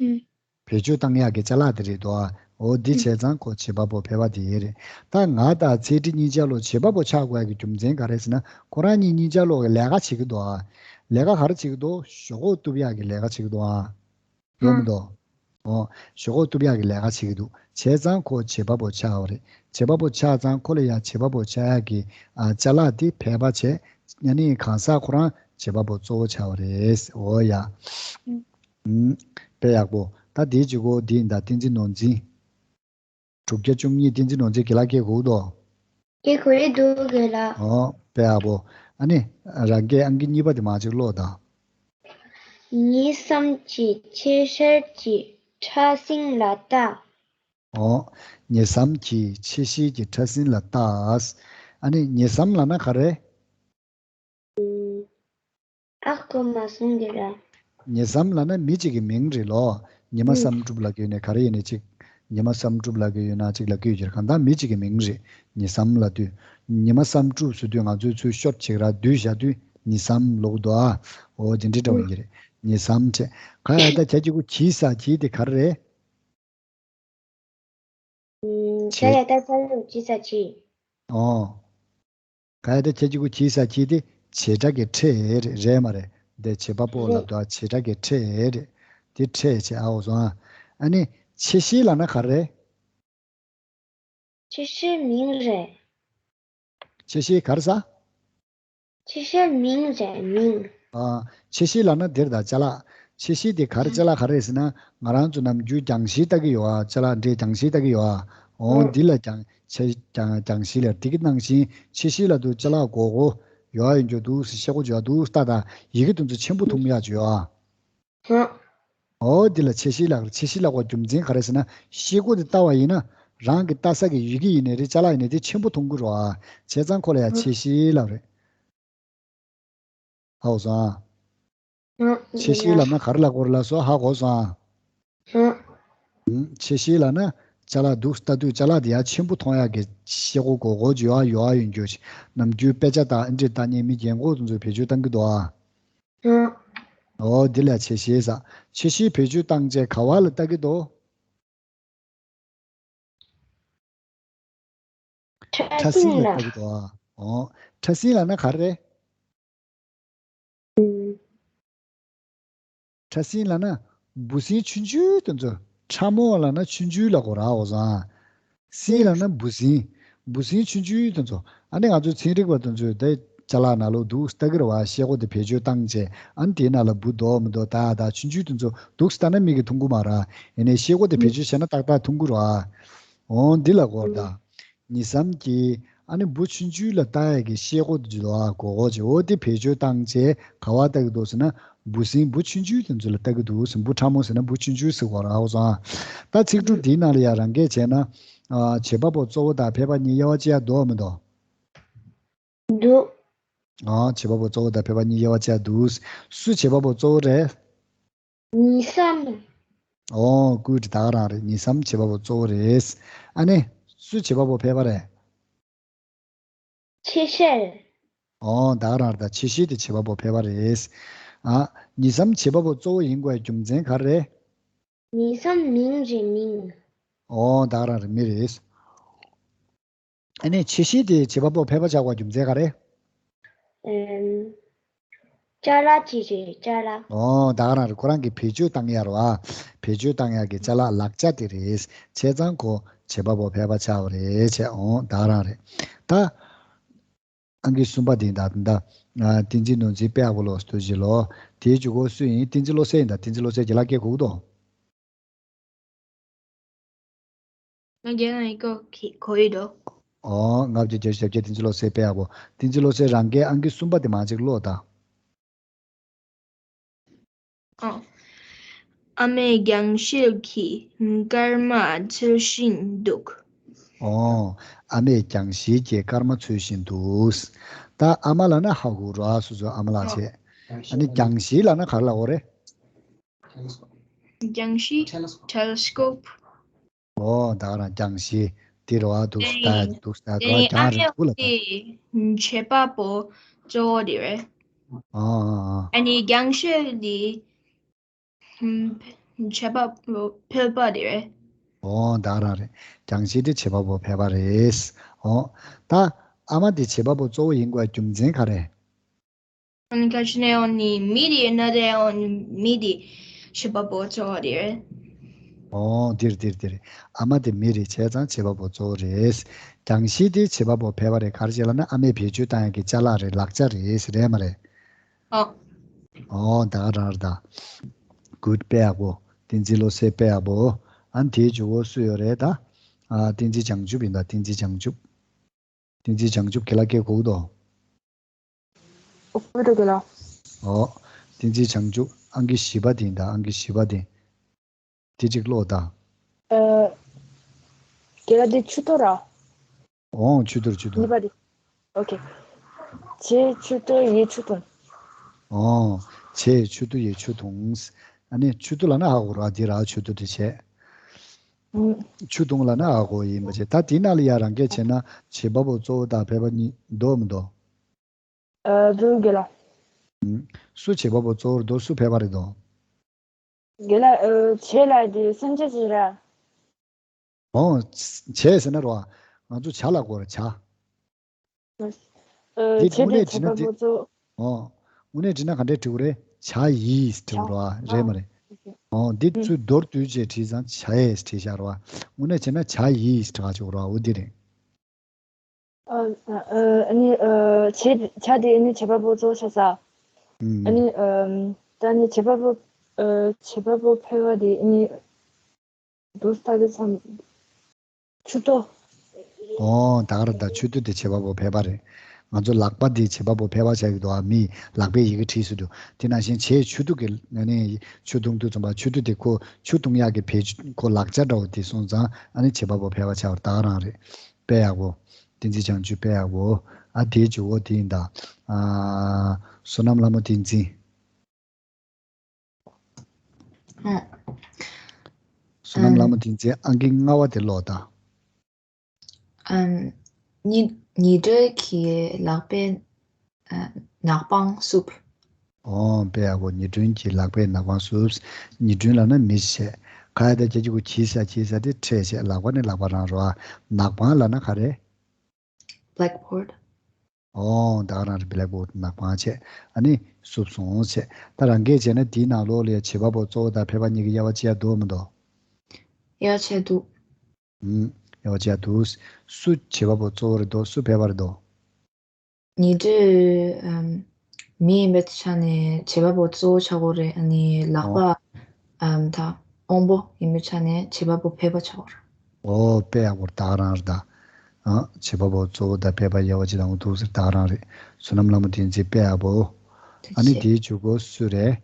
ཨུམ། བེད་སྤྱོད་བཏང་ཡག་གི་ཅ་ལག་དེ་རེད་དོ་ཨ། འོ་འདི་ཨུམ། བྱས་ཙང་ཁོ་བྱེད་པ་པོ་ཕལ་པ་དེ་རེད། ད་ང་དང་ཚེ་ཁྲིད་གཉིས་ཆ་ལོ་བྱེད་པ་པོ་ཆགས་དགོས་ཡག་གི་རྒྱུ་མཚན་ག་རེ་ཟེར་ན་ཁོ་རང་གཉིས་གཉིས་ཆ་ལོ་གི་ལས་ཀ་བྱེད་ཀྱི་འདུག་ཨ། ལས་ཀ་ག་རེ་བྱེད་ཀྱི་འདུག་ཞོག་ཁོག་གཏུབ་ཡག་གི་ལས་ཀ་བྱེད་ཀྱི་འདུག་ཨ། ཡོང་མི་འདུག་ཨོ། ཞོག་ཁོག་གཏུབ་ཡག་གི་ལས་ཀ་བྱེད་ཀྱི་འདུག་བྱས་ཙང་ཁོ་བྱེད་པ་པོ་ཆགས་པ་རེད། བྱེད་པ་པོ་ཆགས་ཙང་ཁོ་ལ་ཡང་བྱེད་པ་པོ་ཆགས་ཡག་གི་ཨ་ཅ་ལག་དེ་ཕལ་པ་བྱས། ཨ་ནི་གང་ཟག་ཁོ་རང་བྱེད་པ་པོ་གཙོ་བོ་ཆགས་པ་རེད། འོ་ཡ། ཨུམ། དཔེ་ཡག་པོ། ད་དེའི་གཅིག་གོ་འདི་ཡིན་ད་བསྟན་འཛིན་ནོར་འཛིན། དྲུག་བརྒྱ་བཅུ་གཉིས་བསྟན་འཛིན་ནོར་འཛིན་དགེ་ལགས་སྐད་གོ་གི་འདུག་སྐད་གོ་ཡི་འདུག་དགེ་ལགས། ཨོ་དཔེ་ཡག་པོ། ཨ་ནི་རང་སྐད་ཨང་ཀི་གཉིས་པ་དེ་མར་ཅིག་ཀློག་དང་། ཉིས་བསམ་གྱི་ཆེ་ཤེལ་གྱི་ཕྲ་སྲིན་ལ་ལྟ། ཨོ། ཉིས་བསམ་གྱི་ཆེ་ཤེལ་གྱི་ཕྲ་སྲིན་ལ་ལྟ། ཨ་ནི་ཉིས་བསམ་ལབ་ན་ག་རེ། ཨ་ཁོ་མ་གསུང་གི་ར། ཉི་བསམ་ལབ་ན་མི་གཅིག་གི་མིང་རེད་ལོ། ཉི་མ་ཨུ། བསམ་གྲུབ་ལབ་ཀྱི་ཡོད་ནས་ག་རེ་ཡིན་ནས་གཅིག་ཉི་མ་བསམ་གྲུབ་ལབ་ཀྱི་ཡོད་ན་གཅིག་ལབ་ཀྱི་ཡོད་ཀྱི་རེད། གང་ལྟར་མི་གཅིག་གི་མིང་རེད། ཉི་བསམ་ལབ་དུས། ཉི་མ་བསམ་གྲུབ་ཟེར་དུས་ང་ཚོས་ཚུར་ཤོར་བྱེད་ར་བསྡུས་བཞག་དུས་ཉི་བསམ་ལབ་ཀྱི་འདུག་ཨ། འོ་དེ་འདྲའི་འདྲ་བོ་ཡིན་གྱི་རེད། ཉི་བསམ་བྱས། ག་ཡ་ད་གྱ་གཅིག་པུ་གྱིས་ས་གྱིས་དེ་ག་རེ་རེད། ཨུམ། བྱས། ད་ཡ་ད་ད་ལོ་ཇི་ས་ཇི། ཨོ། ག་ཡ་ད་ཁྱེད་ཀྱི་གུ་གྱིས་ས་གྱིས་དེ་བྱེད་སྒྲ་གི་ཕྲད་རེད་མ་རེད། འདི་བྱེད་པ་པོ་ལབ་རེད། དུས་བྱེད་སྒྲ་གི་ཕྲད་རེད། དེ་ཕྲད་བྱེད་ཨའོ་སོང་ཨ། ཨ་ནི་ཆེ་ཤེལ་ལབ་ན་ག་རེ། ཆེ་ཤེལ་མིང་རེད། ཆེ་ཤེལ་ག་རེ་ཟ། ཆེ་ཤེལ་མིང་རེད་མིང་། ཨ། ཆེ་ཤེལ་ལབ་ན་འདིར་ད་ཅ་ལག་ཆེ་ཤེལ་དེ་ག་རེ་ཅ་ལག་ག་རེ་ཟེར་ན་ང་རང་ཚོ་ནམ་རྒྱུན་རྒྱང་ཤེལ་ལྟ་གི་ཡོད་ཨ། ཅ་ལག་འདྲེ་རྒྱང་ཤེལ་ལྟ་གི་ཡོད་ཨ། འོ་ཨོ། འདི་ལ་རྒྱང་ཆེ་རྒྱང་རྒྱང་ཤེལ་ལ་འདི་གི་ནང་བཞིན་ཆེ་ཤེལ་ལབ་དུས་ཅ་ལག་གོ་གོ་ཡོད་ཨ་ཡོད་འགྱོ་འདུག་ཤེལ་སྒོ་འགྱོ་འདུག་ལྟ་ད་ཡི་གེ་དེ་ཚོ་ཆེན་པོ་མཐོང་ཡག་ཅིག་ཡོད་ཨ། ཧ། ཨོ་འདི་ལ་ཆེ་ཤེལ་ལབ་རེད། ཆེ་ཤེལ་ལབ་པའི་རྒྱུ་མཚན་ག་རེ་ཟེར་ན་ཤེལ་སྒོ་འདི་ལྟ་བ་ཡིན་ན་རང་གི་ལྟ་ས་གི་ཡི་གེ་ཡིན་ནའི་རེད་ཅ་ལག་ཡིན་ནའི་དེ་ཆེན་པོ་མཐོང་གི་རེད་ཨ། བྱས་ཙང་ཁོ་ལ་ཡང་ཆེ་ཤེལ་ལབ་རེད། ཧའོ་སོང་ཨ། ཨ། ཆེ་ཤེལ་ལབ་ན་ག་རེ་ལབ་དགོས་རེད་ལབ་སོང་ཧ་གོ་སོང་ཨ། ཨ། ཆེ་ཤེལ་ལབ་ན་ཅ་ལག་འདུག་ལྟ་དུས་ཅ་ལག་དེ་ཡང་ཆེན་པོ་མཐོང་ཡག་གི་ཤེལ་སྒོ་གོ་གོ་ཅིག་ཡོད་ཨ་ཡོད་ཨ་ཡོད་འགྱོ་ཅིག་ནམ་རྒྱུན་དཔེ་ཆ་དང་ཨེ་འདྲས་ལྟ་མཁན་མི་རྒན་གོག་དེ་ཚོས་བེད་སྤྱོད་བཏང་གི་འདུག་ཨ། ཨ། ཨོ་འདི་ལ་ཆེ་ཤེལ་ཟེར། ཆེ་ཤེལ་བེད་སྤྱོད་བཏང་བྱས་ག་བ་ལ་ལྟ་གི་འདུག་ཕྲ་སྲིན་ལ་ལྟ་གི་འདུག་ཨ། ཨོ། ཕྲ་སྲིན་ལབ་ན་ག་རེ་རེད། ཨུམ། ཕྲ་སྲིན་ལབ་ན་འབུ་སྲིན་ཆུང་ཆུང་དེ་ཚོ། ཕྲ་མོ་ལབ་ན་ཆུང་ཆུང་ལབ་དགོས་རེད་ཨ་འོ་སོང་ཨ། སྲིན་ལབ་ན་འབུ་སྲིན། འབུ་སྲིན་ཆུང་ཆུང་དེ་ཚོ། ཨ་ནི་ང་ཚོའི་ཚན་རིག་པ་དེ་ཚོས་དེ་ཅ་ལག་ནང་ལོགས་འདུག་ལྟ་གི་རེད་བ། ཤེལ་སྒོ་དེ་བེད་སྤྱོད་བཏང་བྱས་ཨ་ནི་དེའི་ནང་ལ་འབུ་འདུག་མི་འདུག་ལྟ་ཡ་ད་ཆུང་ཆུང་དེ་ཚོ་འདུག་ལྟ་ན་མིག་གིས་མཐོང་གི་མ་རེད། ཡིན་ནའི་ཤེལ་སྒོ་དེ་བེད་སྤྱོད་བྱས་ན་ཏག་ཏག་མཐོང་གི་རེད་བ། འོ་འདི་ལ་གོ་རེད་ད། ཉི་བསམ་གྱིས་ཨ་ནི་འབུ་ཆུང་ཆུང་ལ་ལྟ་ཡ་གི་ཤེལ་སྒོ་དེ་འདུག་ཨ་གོ་གོ་བྱས་འོ་དེ་བེད་སྤྱོད་བཏང་བྱས་ག་བ་ལྟ་གི་འདུག་ཟེར་ན་འབུ་སྲིན་འབུ་ཆུང་ཆུང་དེ་ཚོ་ལ་ལྟ་གི་འདུག་ཟེར། འབུ་ཕྲ་མོ་ཟེར་ན་འབུ་ཆུང་ཆུང་ཟེར་གོ་རེད་ཨ་འོ་སོང་ཨ། ད་ཚིག་གྲུབ་འདིའི་ནང་ལ་ཡང་རང་སྐད་བྱས་ན། ཨ། བྱེད་པ་པོ་གཙོ་བོ་དང་ཕལ་པ་གཉིས་དབྱེ་བ་ཕྱེ་ཡ་འདུག་མི་འདུག་འདུག་ཨ། བྱེད་པ་པོ་གཙོ་བོ་དང་ཕལ་པ་གཉིས་དབྱེ་བ་ཕྱེ་ཡ་འདུག་སུ་བྱེད་པ་པོ་གཙོ་བོ་རེད། ཉི་བསམ། ཨོ་good ད་ག་རང་རེད། གཉིས་སམ་བྱེད་པ་པོ་གཙོ་བོ་རེད། ཨ་ནི་སུ་བྱེད་པ་པོ་ཕལ་པ་རེད། ཆེ་ཤོས། ཨོ་ད་ག་རང་རེད། ད་ཆེ་ཤོས་དེ་བྱེད་པ་པོ་ཕལ་པ་རེད། ཨ་གཉིས་སམ་བྱེད་པ་པོ་གཙོ་བོ་ཡིན་དགོས་རྒྱུ་མཚན་ག་རེ་རེད། གཉིས་སམ་མིང་རེད་མིང་། ཨོ་ད་ག་རང་རེད། མིང་རེད། ཨ་ནི་ཆེ་ཤོས་དེ་བྱེད་པ་པོ་ཕལ་པ་ཆགས་པ་རྒྱུ་མཚན་ག་རེ། ཨེམ། ཅ་ལག་ཅིག་རེད་ཅ་ལག་ཨོ་ད་ག་རང་རེད། ཁོ་རང་གིས་བེད་སྤྱོད་བཏང་ཡ་རེད་བ། བེད་སྤྱོད་བཏང་ཡ་གི་ཅ་ལག་ལག་ཆ་དེ་རེད། བྱས་ཙང་ཁོ་བྱེད་པ་པོ་ཕལ་པ་ཆགས་པ་རེད་བྱས། ཨོ་ད་ག་རང་རེད། ད་ཨང་ཀི་གསུམ་པ་དེ་ད་ད་བསྟན་འཛིན་ནོར་འཛིན་དཔེ་ཡག་པོ་ལོ་སྟོད་གཞི་ལོ། དེའི་མཇུག་གོ་སུ་ཡིན། བསྟན་འཛིན་བློ་གསལ་ཡིན། ད་བསྟན་འཛིན་བློ་གསལ་རྒན་ལགས་སྐད་གོ་གི་འདུག་ང་རྒན་ལགས་ཀྱི་སྐད་གོ་ཡི་འདུག་ཨོ་ལྔ་བརྒྱ་བརྒྱད་ཅུ་གྱ་བརྒྱད། བསྟན་འཛིན་བློ་གསལ་དཔེ་ཡག་པོ། བསྟན་འཛིན་བློ་གསལ་རང་སྐད་ཨང་ཀི་གསུམ་པ་དེ་མ་ཅིག་ཀློག་དང་། ཨོ། ཨ་མས་རྒྱང་ཤེལ་གྱི་སྐར་མ་འཚོལ་བཞིན་འདུག་ཨོ། ཨ་མས་རྒྱང་ཤེལ་གྱི་སྐར་མ་འཚོལ་བཞིན་འདུག་ད་ཨ་མ་ལབ་ན་ཧ་གོ་ར་སོ་སོ་ཨ་མ་ལགས་བྱས། ཨ་ནི་རྒྱང་ཤེལ་ལབ་ན་ག་རེ་ལབ་དགོས་རེད། རྒྱང་ཤེལ། Telescope། ཨོ་ད་ག་རང་རྒྱང་ཤེལ་དེ་རེད་བ། འདུག་ད་འདུག་ད་དེ་རེད་བ། རྒྱང་རེད་འདུག་ལ་ད། བྱེད་པ་པོ་གཙོ་བོ་དེ་རེད། ཨ་ཨ་ཨ། ཨ་ནི་རྒྱང་ཤེལ་དེ་ཨམ་བྱེད་པ་པོ་ཕལ་པ་དེ་རེད། ཨོ་ད་ག་རང་རེད། རྒྱང་ཤེལ་དེ་བྱེད་པ་པོ་ཕལ་པ་རེད། ཨོ་ད་ཨ་མ་དེ་བྱེད་པ་པོ་གཙོ་བོ་ཡིན་དགོས་རྒྱུ་མཚན་ག་རེ། ཨ་ནི་ག་ཅི་ནས་ཡོང་ནི་མི་དེ་ན་དེ་ཡོང་ནི་མི་དེ་བྱེད་པ་པོ་གཙོ་བོ་དེ་རེད། ཨོ་འདིར་འདིར་འདིར། ཨ་མ་དེ་མི་རེད་བྱས་ཙང་བྱེད་པ་པོ་གཙོ་བོ་རེད། རྒྱང་ཤེལ་དེ་བྱེད་པ་པོ་ཕལ་པ་རེད། ག་རེ་བྱས་ལབ་ན་ཨ་མས་བེད་སྤྱོད་བཏང་ཡག་གི་ཅ་ལག་རེད། ལག་ཆ་རེད། རེད་མ་རེད། ཨོ། ཨོ་ད་ག་རང་རེད་ད། Good དཔེ་ཡག་པོ། བསྟན་འཛིན་བློ་གསལ་དཔེ་ཡག་པོ། ཨ་ནི་དེའི་མཇུག་གོ་སུ་ཡོད་རེད་ད། ཨ་བསྟན་འཛིན་བྱང་ཆུབ་ཡིན་ད། བསྟན་འཛིན་བྱང་ཆུབ། བསྟན་འཛིན་བྱང་ཆུབ་རྒན་ལགས་སྐད་གོ་གི་འདུག་ཨོ་གོ་འདུག་རྒན་ལགས། ཨོ། བསྟན་འཛིན་བྱང་ཆུབ་ཨང་ཀི་བཞི་པ་དེ་ཡིན་ད། ཨང་ཀི་བཞི་པ་དེ། དེ་གཅིག་ཀློག་དང་། ཨ། རྒན་ལགས་དེ་མཆུ་ཏོ་ར། ཨོ་མཆུ་ཏོ་མཆུ་ཏོ། གཉིས་པ་དེ། ཨོ་ཁེ། བྱས་མཆུ་ཏོ་ཡིས་མཆུ་འཐུང་། ཨོ། བྱས་མཆུ་ཏོ་ཡིས་མཆུ་འཐུང་། ཨ་ནི་མཆུ་ཏོ་ལབ་ན་ཧ་གོ་ར། དེ་ར་མཆུ་ཏོ་དེ་བྱས། ཨུམ། མཆུ་འཐུང་ལབ་ན་ཧ་གོ་ཡིན་པ་བྱས། ད་དེ་ནང་ལ་ཡ་རང་སྐད་བྱས་ན་བྱེད་པ་པོ་གཙོ་བོ་དང་ཕལ་པ་གཉིས་འདུག་མི་འདུག་ཨ་འདུག་རྒན་ལགས། ཨུམ། སུ་བྱེད་པ་པོ་གཙོ་བོར་འདུག་སུ་ཕལ་པ་རེད་འདུག་རྒན་ལགས། ཨ་བྱས་ལ་དེ་སེམས་ཅན་ཅིག་ར། ཨོ། བྱས་ཟེར་ན་རོ། ང་ཚོ་བྱ་ལབ་དགོས་རེད་བྱ། ཨ་འདི་བྱས་དངོས་དེ་གནས་བྱེད་བྲིས་ན་པ་འདི། པོ་གཙོ། ཨོ། དངོས་གནས་བྲིས་ན་ག་འདྲས་བྲིས་དགོས་རེད། བྱ་ཡིས་བྲིས་དགོས་རེད་བ། རེད་མ་རེད། ཨོ་ཁེ། ཨོ་འདི་ཨུམ། ཚུར་མདོར་བསྡུས་བྱས་བྲིས་ཙང་བྱས་བྲིས་བཞག་རེད་བ། དངོས་གནས་བྱས་ན་བྱ་ཡིས་བྲིས་ག་བྱེད་དགོས་རེད་བ། འོ་འདི་རེད། ཨ་ཨ་ཨ་ནི་ཨ་བྱས་བྱ་དེ་ཨ་ནི་བྱེད་པ་པོ་གཙོ་བོ་ཆགས་ས། ཨུམ། ཨ་ནི་ཨམ་ད་ནི་བྱེད་པ་པོ་ཨ་བྱེད་པ་པོ་ཕལ་པ་དེ་ཨ་ནི་འདུག་ས་དེ་ཙམ། མཆུ་ཏོ། ཨོ་ད་ག་ར་ད་མཆུ་ཏོ་དེ་བྱེད་པ་པོ་ཕལ་པ་རེད། ང་ཚོ་ལག་པ་དེ་བྱེད་པ་པོ་ཕལ་པ་ཆགས་ཀྱི་འདུག་ཨ་མི་ལག་པའི་ཡི་གེ་བྲིས་སུ་འདུག་དེ་ནང་བཞིན་བྱས་མཆུ་ཏོ་གི་ཨ་ནི་མཆུ་འཐུང་དུས་ཙམ་པ་མཆུ་ཏོ་དེ་ཁོ་མཆུ་འཐུང་ཡག་གི་བེད་སྤྱོད་ཁོ་ལག་ཆ་འདྲ་བོ་དེ་སོང་ཙང་ཨ་ནི་བྱེད་པ་པོ་ཕལ་པ་ཆགས་པ་ད་ག་རང་རེད། དཔེ་ཡག་པོ། བསྟན་འཛིན་བྱང་ཆུབ་དཔེ་ཡག་པོ། ཨ་དེའི་མཇུག་གོ་དེ་ཡིན་ད། ཨ་བསོད་ནམས་ལྷ་མོ་བསྟན་འཛིན། ཨ། བསོད་ནམས་ལྷ་མོ་བསྟན་འཛིན་ཨང་ཀི་ལྔ་པ་དེ་ཀློག་དང་། ཨམ། ཉི་ཉི་སྒྲོན་གྱི་ལག་པས་ཨ་ནག་པང་བསུབས། ཨོ་དཔེ་ཡག་པོ། ཉི་སྒྲོན་གྱི་ལག་པས་ནག་པང་བསུབས། ཉི་སྒྲོན་ལབ་ན་མི་བྱས། ཁ་ཡ་ད་ཁྱེད་ཀྱི་གུ་གྱིས་ས་གྱིས་ས་དེ་ཁྲས་བྱས། ལག་པ་ནི་ལག་པ་རང་རོ། ནག་པང་ལབ་ན་ག་རེ། Blackboard། ཨོ་ད་ག་རང་རེད། Blackboard ནག་པང་བྱས། ཨ་ནི་བསུབས་སོང་བྱས། ད་རང་སྐད་བྱས་ན་དེའི་ནང་ལོགས་ལ་ཡ་བྱེད་པ་པོ་གཙོ་བོ་དང་ཕལ་པ་གཉིས་ཀྱི་དབྱེ་བ་ཕྱེ་ཡ་འདུག་མི་འདུག་དབྱེ་བ་ཕྱེ་འདུག་ཨུམ། དབྱེ་བ་ཕྱེ་ཡ་འདུག་སུ་བྱེད་པ་པོ་གཙོ་བོ་རེད་འདུག་སུ་ཕལ་པ་རེད་འདུག་ཉི་སྒྲོན་ཨམ་མི་ཡིན་པའི་ཆ་ནས་བྱེད་པ་པོ་གཙོ་བོ་ཆགས་ཀྱི་རེད། ཨ་ནི་ལག་པ་ཨོ་ཨམ་ད་དབང་པོ་ཡིན་པའི་ཆ་ནས་བྱེད་པ་པོ་ཕལ་པ་ཆགས་ཀྱི་རེད། ཨོ་དཔེ་ཡག་པོ་རེད། ད་ག་རང་རེད་ད། ཨ་བྱེད་པ་པོ་གཙོ་བོ་དང་ཕལ་པ་དབྱེ་བ་ཕྱེ་ཡ་འདུག་ཟེར། ད་ག་རང་རེད། བསོད་ནམས་ལྷ་མོ་བསྟན་འཛིན་དཔེ་ཡག་པོ། ཨ་ནི་དེའི་མཇུག་གོ་སུ་རེད།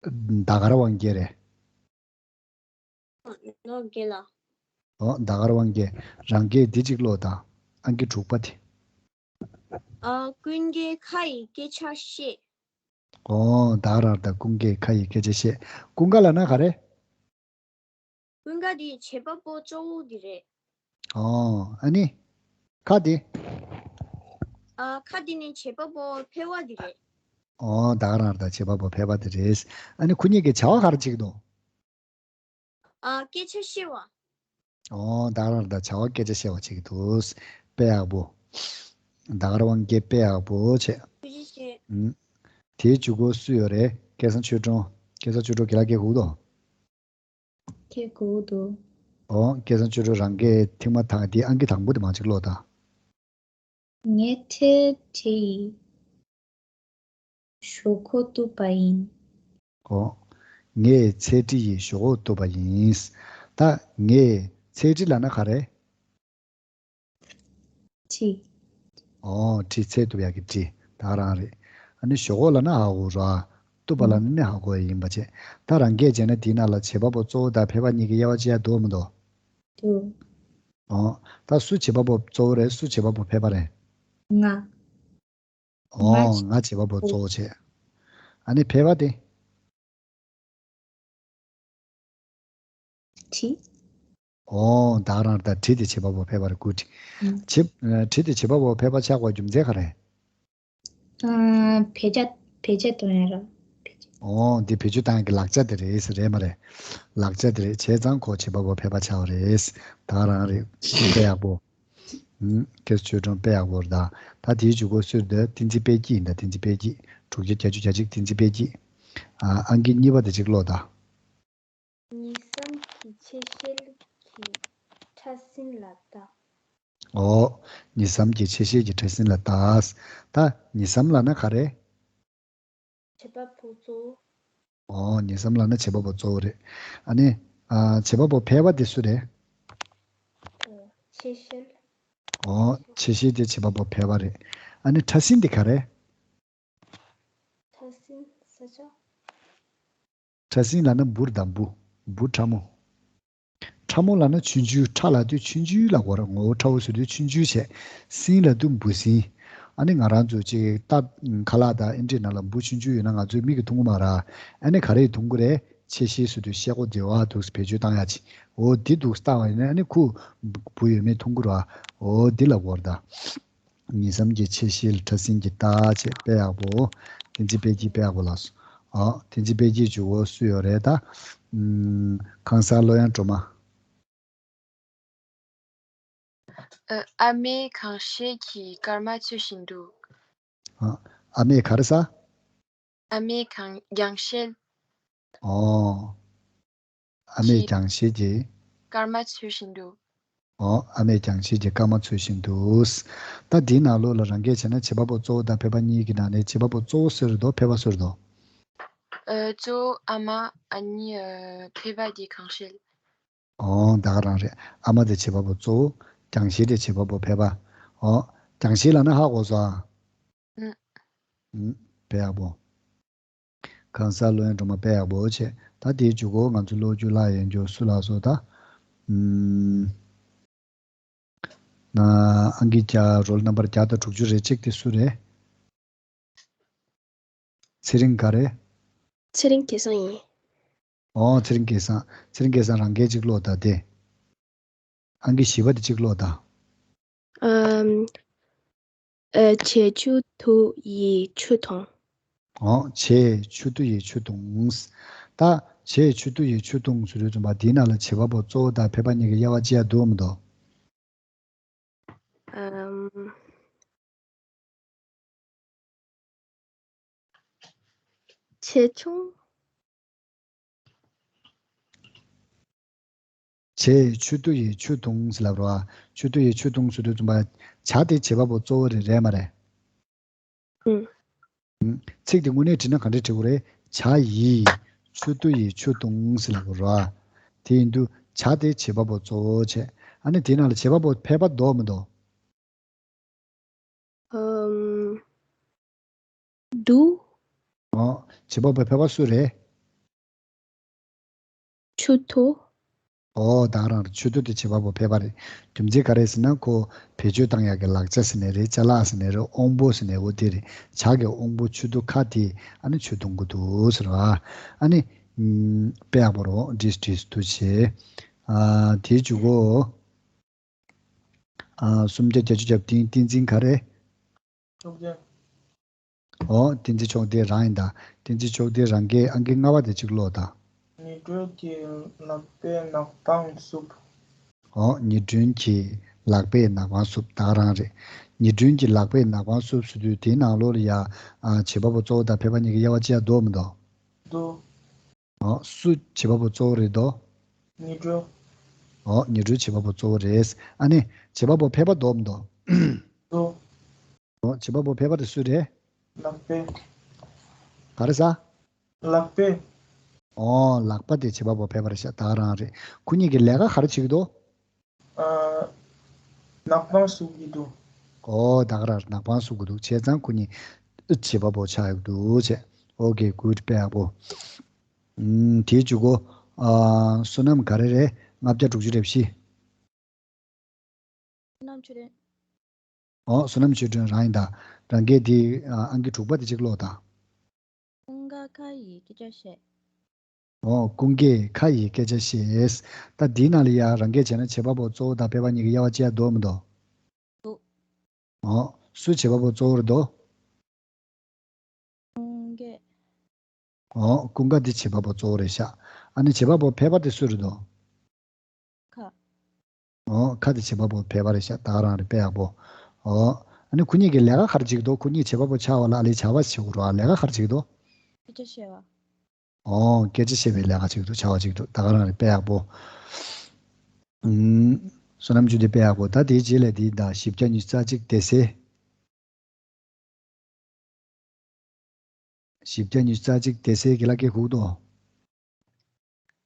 ཟླ་དཀར་དབང་རྒྱལ་རེད། ནོར་རྒྱལ་ལགས། ཨོ་ཟླ་དཀར་དབང་རྒྱལ། རང་སྐད་འདི་གཅིག་ཀློག་དང་། ཨང་ཀི་དྲུག་པ་དེ། ཨ། ཀུན་དགའི་ཁ་ཡི་སྐད་ཆ་བཤད། ཨོ་ད་ག་རང་ད་ཀུན་དགའི་ཁ་ཡི་སྐད་ཆ་བཤད། ཀུན་དགའ་ལབ་ན་ག་རེ། ཀུན་དགའ་དེ་བྱེད་པ་པོ་གཙོ་བོ་དེ་རེད། ཨོ་ཨ་ནི། ཁ་དེ། ཨ་ཁ་དེ་ནི་བྱེད་པ་པོ་ཕལ་པ་དེ་རེད། ཨོ་ད་ག་རང་ད་བྱེད་པ་པོ་ཕལ་པ་དེ་རེད། ཨ་ནི་ཁོ་གཉིས་ཀྱི་བྱ་བ་ག་རེ་བྱེད་ཀྱི་འདུག་ཨ་སྐད་ཆ་བཤད་པ། ཨོ་ད་ག་རང་ད་བྱ་བ་སྐད་ཆ་བཤད་པ་བྱེད་ཀྱི་འདུག་དཔེ་ཡག་པོ། ད་ག་རང་སྐད་དཔེ་ཡག་པོ་བྱས། ཐུགས་རྗེ་ཆེ། ཨུམ། དེའི་འཇུག་སྒོ་སུ་ཡོད་རེད། སྐལ་བཟང་ཆོས་སྒྲོན། སྐལ་བཟང་ཆོས་སྒྲོན་རྒན་ལགས་སྐད་གོ་གི་འདུག་སྐད་གོ་གི་འདུག་ཨོ་སྐལ་བཟང་ཆོས་སྒྲོན་རང་སྐད་ཐེངས་མ་ཐག་དེ་ཨང་ཀི་དང་པོ་དེ་མར་ཅིག་ཀློག་དང་། ངས་ཚལ་ཁྲི་ཡི་ཞོག་ཁོག་གཏུབས་པ་ཡིན། ཨོ། ངས་ཚལ་ཁྲི་ཡི་ཞོག་ཁོག་གཏུབས་པ་ཡིན། ད་ངས་ཚལ་ཁྲི་ལབ་ན་ག་རེ། ཁྲི། ཨོ་ཁྲི་ཚལ་གཏུབ་ཡག་གི་ཁྲི་ད་ག་རང་རེད། ཨ་ནི་ཞོག་ཁོག་ལབ་ན་ཧ་གོ་ར། གཏུབ་པ་ལབ་ན་ནི་ཧ་གོ་ཡ་ཡིན་པ་བྱས། ད་རང་སྐད་བྱས་ན་དེའི་ནང་ལ་བྱེད་པ་པོ་གཙོ་བོ་དང་ཕལ་པ་གཉིས་ཀྱི་དབྱེ་བ་ཕྱེ་ཡ་འདུག་མི་འདུག་འདུག་ཨོ། ད་སུ་བྱེད་པ་པོ་གཙོ་བོ་རེད། སུ་བྱེད་པ་པོ་ཕལ་པ་རེད། ང་། ཨོ་ང་བྱེད་པ་པོ་གཙོ་བོ་བྱས། ཨ་ནི་ཕལ་པ་དེ། གྲི། ཨོ་ད་ག་རང་ད་གྲི་དེ་བྱེད་པ་པོ་ཕལ་པ་རེད། ཀུ་ཀྲི། ཨུམ། བྱེད། གྲི་དེ་བྱེད་པ་པོ་ཕལ་པ་ཆགས་པའི་རྒྱུ་མཚན་ག་རེ། ཨ་བེད་སྤྱོད་བེད་སྤྱོད་གཏོང་ཡ་ར། ཨོ་འདི་བེད་སྤྱོད་བཏང་ཡ་གི་ལག་ཆ་དེ་རེད་རེད་མ་རེད། ལག་ཆ་དེ་རེད་བྱས་ཙང་ཁོ་བྱེད་པ་པོ་ཕལ་པ་ཆགས་པ་རེད། ད་ག་རང་རེད་དཔེ་ཡག་པོ། ཨུམ། སྐལ་བཟང་ཆོས་སྒྲོན་དཔེ་ཡག་པོ་རེད་ད། ད་དེའི་འཇུག་སྒོ་སུ་རེད་འདུག་བསྟན་འཛིན་དཔལ་སྐྱིད་ཡིན་ད། བསྟན་འཛིན་དཔལ་སྐྱིད། དྲུག་བརྒྱ་བརྒྱད་ཅུ་གྱ་གཅིག་བསྟན་འཛིན་དཔལ་སྐྱིད། ཨ་ཨང་ཀི་གཉིས་པ་དེ་གཅིག་ཀློག་ད། ཉིས་བསམ་གྱི་ཆེ་ཤེལ་གྱི་ཕྲ་སྲིན་ལ་ལྟ། ཨོ། ཉིས་བསམ་གྱི་ཆེ་ཤེལ་གྱི་ཕྲ་སྲིན་ལ་ལྟ། ད་ཉིས་བསམ་ལབ་ན་ག་རེ། བྱེད་པ་པོ་གཙོ་བོ། ཨོ་ཉིས་བསམ་ལབ་ན་བྱེད་པ་པོ་གཙོ་བོ་རེད། ཨ་ནི། ཨ་བྱེད་པ་པོ་ཕལ་པ་དེ་སུ་རེད། ཆེ་ཤེལ། ཨོ་ཆེ་ཤེལ་དེ་བྱེད་པ་པོ་ཕལ་པ་རེད། ཨ་ནི་ཕྲ་སྲིན་དེ་ག་རེ། ཕྲ་སྲིན་ས་ཆ། ཕྲ་སྲིན་ལབ་ན་འབུ་དང་འབུ། འབུ་ཕྲ་མོ། ཕྲ་མོ་ལབ་ན་ཆུང་ཆུང་། ཕྲ་ལབ་དུས་ཆུང་ཆུང་ལ་གོ་ར། ངོ་བོ་ཕྲ་བོ་ཟེར་དུས་ཆུང་ཆུང་བྱས། སྲིན་ལབ་དུས་འབུ་སྲིན། ཨ་ནི་ང་རང་ཚོ་ཅིག་རྟ་ཁ་ལག་དང་ཨེ་འདྲས་ནང་ལ་འབུ་ཆུང་ཆུང་ཡོད་ན་ང་ཚོས་མིག་གིས་མཐོང་གི་མ་ར། ཨ་ནི་ག་རེ་མཐོང་གི་རེད། ཆེ་ཤེལ་ཟེར་དུས་ཤེལ་སྒོ་དེ་བ་འདུག་བེད་སྤྱོད་བཏང་ཡ་ཅིག་འོ་དེ་འདུག་བཏང་བ་ཡིན་ན་ཨ་ནི་ཁོ་འབུ་ཡོད་མེད་མཐོང་གི་ར། འོ་དེ་ལ་གོ་ར་ད། ཉིས་བསམ་གྱི་ཆེ་ཤེལ་ཕྲ་སྲིན་གྱི་རྟགས་བྱས། དཔེ་ཡག་པོ། བསྟན་འཛིན་དཔལ་སྐྱིད་དཔེ་ཡག་པོ་ལགས་སོ། ཨ་བསྟན་འཛིན་དཔལ་སྐྱིད་འཇུག་སྒོ་སུ་ཡོད་རེད་ད། ཨུམ། ཁང་གསར་ལྷོད་ཡངས་སྒྲོལ་མ། ཨ་ཨ་མས་རྒྱང་ཤེལ་གྱི་སྐར་མ་འཚོལ་བཞིན་འདུག་ཨ་ཨ་མས་ག་རེ་ཟ། ཨ་མས་གང་རྒྱང་ཤེལ། ཨོ། ཨ་མས་གྱི་རྒྱང་ཤེལ་གྱི། སྐར་མ་འཚོལ་བཞིན་འདུག་ཨོ། ཨ་མས་རྒྱང་ཤེལ་གྱི་སྐར་མ་འཚོལ་བཞིན་འདུག་ད་འདིའི་ནང་ལོགས་ལ་རང་སྐད་བྱས་ན་བྱེད་པ་པོ་གཙོ་བོ་དང་ཕལ་པ་གཉིས་ཀྱི་ནང་ནས་བྱེད་པ་པོ་གཙོ་བོ་སུ་རེད་དོ། ཕལ་པ་སུ་རེད་དོ། ཨ་གཙོ་བོ་ཨ་མ། ཨ་ནི་ཨ་ཕལ་པ་དེ་རྒྱང་ཤེལ། ཨོ་ད་ག་རང་རེད། ཨ་མ་དེ་བྱེད་པ་པོ་གཙོ་བོ། རྒྱང་ཤེལ་དེ་བྱེད་པ་པོ་ཕལ་པ། ཨོ། རྒྱང་ཤེལ་ལབ་ན་ཧ་གོ་སོང་ཨ། ཨུ། ཨུ། དཔེ་ཡག་པོ། ཁང་གསར་ལྷོད་ཡངས་སྒྲོལ་མ་དཔེ་ཡག་པོ་བྱས། ད་དེའི་འཇུག་སྒོ་ང་ཚོ་ཀློག་རྒྱུ་ལ་ཡོན་རྒྱུ་སུ་ལ་སོ་ད། ཨུམ། ན་ཨང་ཀི་བརྒྱ། རོལ་ནམ་བར་བརྒྱ་དང་དྲུག་ཅུ་རེ་གཅིག་དེ་སུ་རེད། ཚེ་རིང་ག་རེ། ཚེ་རིང་སྐལ་བཟང་ཡིན། ཨོ་ཚེ་རིང་སྐལ་བཟང་། ཚེ་རིང་སྐལ་བཟང་རང་སྐད་ཅིག་ཀློག་ད་དེ། ཨང་ཀི་བཞི་པ་དེ་གཅིག་ཀློག་དང་། ཨམ། ཨ་བྱས་ཆུ་འཐུང་ཡིས་ཆུ་འཐུང་། ཨོ་བྱས་ཆུ་འཐུང་ཡིས་ཆུ་འཐུང་། ད་བྱས་ཆུ་འཐུང་ཡིས་ཆུ་འཐུང་ཟེར་དུས་ཙམ་པ་འདིའི་ནང་ལ་བྱེད་པ་པོ་གཙོ་བོ་དང་ཕལ་པ་གཉིས་ཀྱི་དབྱེ་བ་ཕྱེ་ཡ་འདུག་མི་འདུག་ཨམ། ཆེ་ཆུང་། བྱས་ཆུ་འཐུང་ཡིས་ཆུ་འཐུང་ཟེར་ལབ་རོ་ཨ། ཆུ་འཐུང་ཡིས་ཆུ་འཐུང་ཟེར་དུས་ཙམ་པ། བྱ་དེ་བྱེད་པ་པོ་གཙོ་བོ་རེད་རེད་མ་རེད། ཨུ། ཨུ། ཚིག་དེ་དངོས་གནས་བྲིས་ན་ག་འདྲས་བྲིས་དགོས་རེད། བྱ་ཡིས་ཆུ་འཐུང་ཡིས་ཆུ་འཐུང་ཟེར་ལབ་རོ་ཨ། དེ་ཡིན་དུས་བྱ་དེ་བྱེད་པ་པོ་གཙོ་བོ་བྱས། ཨ་ནི་དེའི་ནང་ལ་བྱེད་པ་པོ་ཕལ་པ་འདུག་མི་འདུག་ཨམ། འདུག་ཨོ། བྱེད་པ་པོ་ཕལ་པ་སུ་རེད། ཆུ་འཐུང་། ཨོ་ད་ག་རང་རེད། མཆུ་ཏོ་དེ་བྱེད་པ་པོ་ཕལ་པ་རེད། རྒྱུ་མཚན་ག་རེ་ཟེར་ན་ཁོ་བེད་སྤྱོད་བཏང་ཡག་གི་ལག་ཆ་ཟེར་ནའི་རེད། ཅ་ལག་ཟེར་ནའི་རེད། དབང་པོ་ཟེར་ནའི་འོ་དེ་རེད། ཇ་གི་དབང་པོ་མཆུ་ཏོ་ཁ་དེ་ཨ་ནི་མཆུ་ཏོ་གཏོང་གི་འདུག་ཟེར་བ། ཨ་ནི་ཨམ་དཔེ་ཡག་པོ་རེད། བྲིས་བྲིས་ཐུགས་རྗེ་ཆེ། ཨ་དེའི་མཇུག་གོ། ཨ་སུམ་བརྒྱ་བརྒྱད་ཅུ་གྱ་བདུན། བསྟན་འཛིན་ག་རེ། ཕྱོགས་སྡེ། ཨོ་བསྟན་འཛིན་ཕྱོགས་སྡེ་རང་ཡིན་ད། བསྟན་འཛིན་ཕྱོགས་སྡེ་རང་གི་ཨང་ཀི་ལྔ་པ་དེ་གཅིག་ཀློག་ད། ཉི་སྦྲུལ་གྱི་ལག་པས་ནག་པང་བསུབས། ཨོ་ཉི་སྦྲུལ་གྱི་ལག་པས་ནག་པང་བསུབས། ད་ག་རང་རེད། ཉི་སྦྲུལ་གྱི་ལག་པས་ནག་པང་བསུབས་ཟེར་དུས་དེའི་ནང་ལོགས་ལ་ཡ་ཨ་བྱེད་པ་པོ་གཙོ་བོ་དང་ཕལ་པ་གཉིས་ཀྱི་དབྱེ་བ་ཕྱེ་ཡ་འདུག་མི་འདུག་འདུག་ཨོ་སུ་བྱེད་པ་པོ་གཙོ་བོ་རེད་དོ། ཉི་སྦྲུལ། ཨོ་ཉི་སྦྲུལ་བྱེད་པ་པོ་གཙོ་བོ་རེད། ཨ་ནི་བྱེད་པ་པོ་ཕལ་པ་འདུག་མི་འདུག་འདུག་ཨོ་བྱེད་པ་པོ་ཕལ་པ་དེ་སུ་རེད། ལག་པས། ག་རེ་ཟ། ལག་པས། ཨོ་ལག་པ་དེ་བྱེད་པ་པོ་ཕལ་པ་རེད་ཤག་ད་ག་རང་རེད། ཁོ་གཉིས་ཀྱི་ལས་ཀ་ག་རེ་བྱེད་ཀྱི་འདུག་ཨ། ནག་པང་བསུབ་ཀྱི་འདུག་ཨོ་ད་ག་རང་རེད། ནག་པང་བསུབ་ཀྱི་འདུག་བྱས་ཙང་ཁོ་གཉིས་བྱེད་པ་པོ་ཆགས་ཡོད་འདུག་བྱས། ཨོ་ཀེ་གུཌ། དཔེ་ཡག་པོ། ཨུམ་དེའི་མཇུག་གོ། ཨ་བསོད་ནམས་ག་རེ་རེད། ལྔ་བརྒྱ་དྲུག་ཅུ་རེ་བཞི། བསོད་ནམས་ཆོས་སྒྲོན། ཨོ་བསོད་ནམས་ཆོས་སྒྲོན་རང་ཡིན་ད། རང་སྐད་དེ་ཨ་ཨང་ཀི་དྲུག་པ་དེ་གཅིག་ཀློག་དང་། ཀུན་དགའ་ཁ་ཡི་སྐད་ཆ་བཤད། ཨོ་ཀུན་དགའི་ཁ་ཡི་སྐད་ཆ་བཤད། ད་འདིའི་ནང་ལ་ཡ་རང་སྐད་བྱས་ན་བྱེད་པ་པོ་གཙོ་བོ་དང་ཕལ་པ་གཉིས་ཀྱི་དབྱེ་བ་ཕྱེ་ཡ་འདུག་མི་འདུག་འདུག་ཨོ་སུ་བྱེད་པ་པོ་གཙོ་བོ་རེད་འདུག་ཀུན་དགའ། ཨོ་ཀུན་དགའ་འདི་བྱེད་པ་པོ་གཙོ་བོ་རེད་ཤག་ཨ་ནི་བྱེད་པ་པོ་ཕལ་པ་དེ་སུ་རེད་འདུག་ཁ། ཨོ་ཁ་དེ་བྱེད་པ་པོ་ཕལ་པ་རེད་ཤག་ད་ག་རང་རེད། དཔེ་ཡག་པོ། ཨོ་ཨ་ནི་ཁོ་གཉིས་ཀྱི་ལས་ཀ་ག་རེ་བྱེད་ཀྱི་འདུག་ཁོ་གཉིས་བྱེད་པ་པོ་ཆགས་པ་ལ་ཨ་ལས་བྱ་བ་བྱེད་དགོས་རེད་བ། ལས་ཀ་ག་རེ་བྱེད་ཀྱི་འདུག་སྐད་ཆ་བཤད་པ། ཨོ་སྐད་ཆ་བཤད་པའི་ལས་ཀ་བྱེད་ཀྱི་འདུག་བྱ་བ་བྱེད་ཀྱི་འདུག་ད་ག་རང་རེད། དཔེ་ཡག་པོ། ཨུམ། བསོད་ནམས་ཆོས་སྒྲོན་དཔེ་ཡག་པོ། ད་དེའི་རྗེས་ལ་དེའི་ཟླ་བཞི་བརྒྱ་ཉི་ཤུ་རྩ་གཅིག་སྡེ་སྲིད། བཞི་བརྒྱ་ཉི་ཤུ་རྩ་གཅིག་སྡེ་སྲིད་ཀྱི་ལ་སྐད་ཁུག་ཏོ།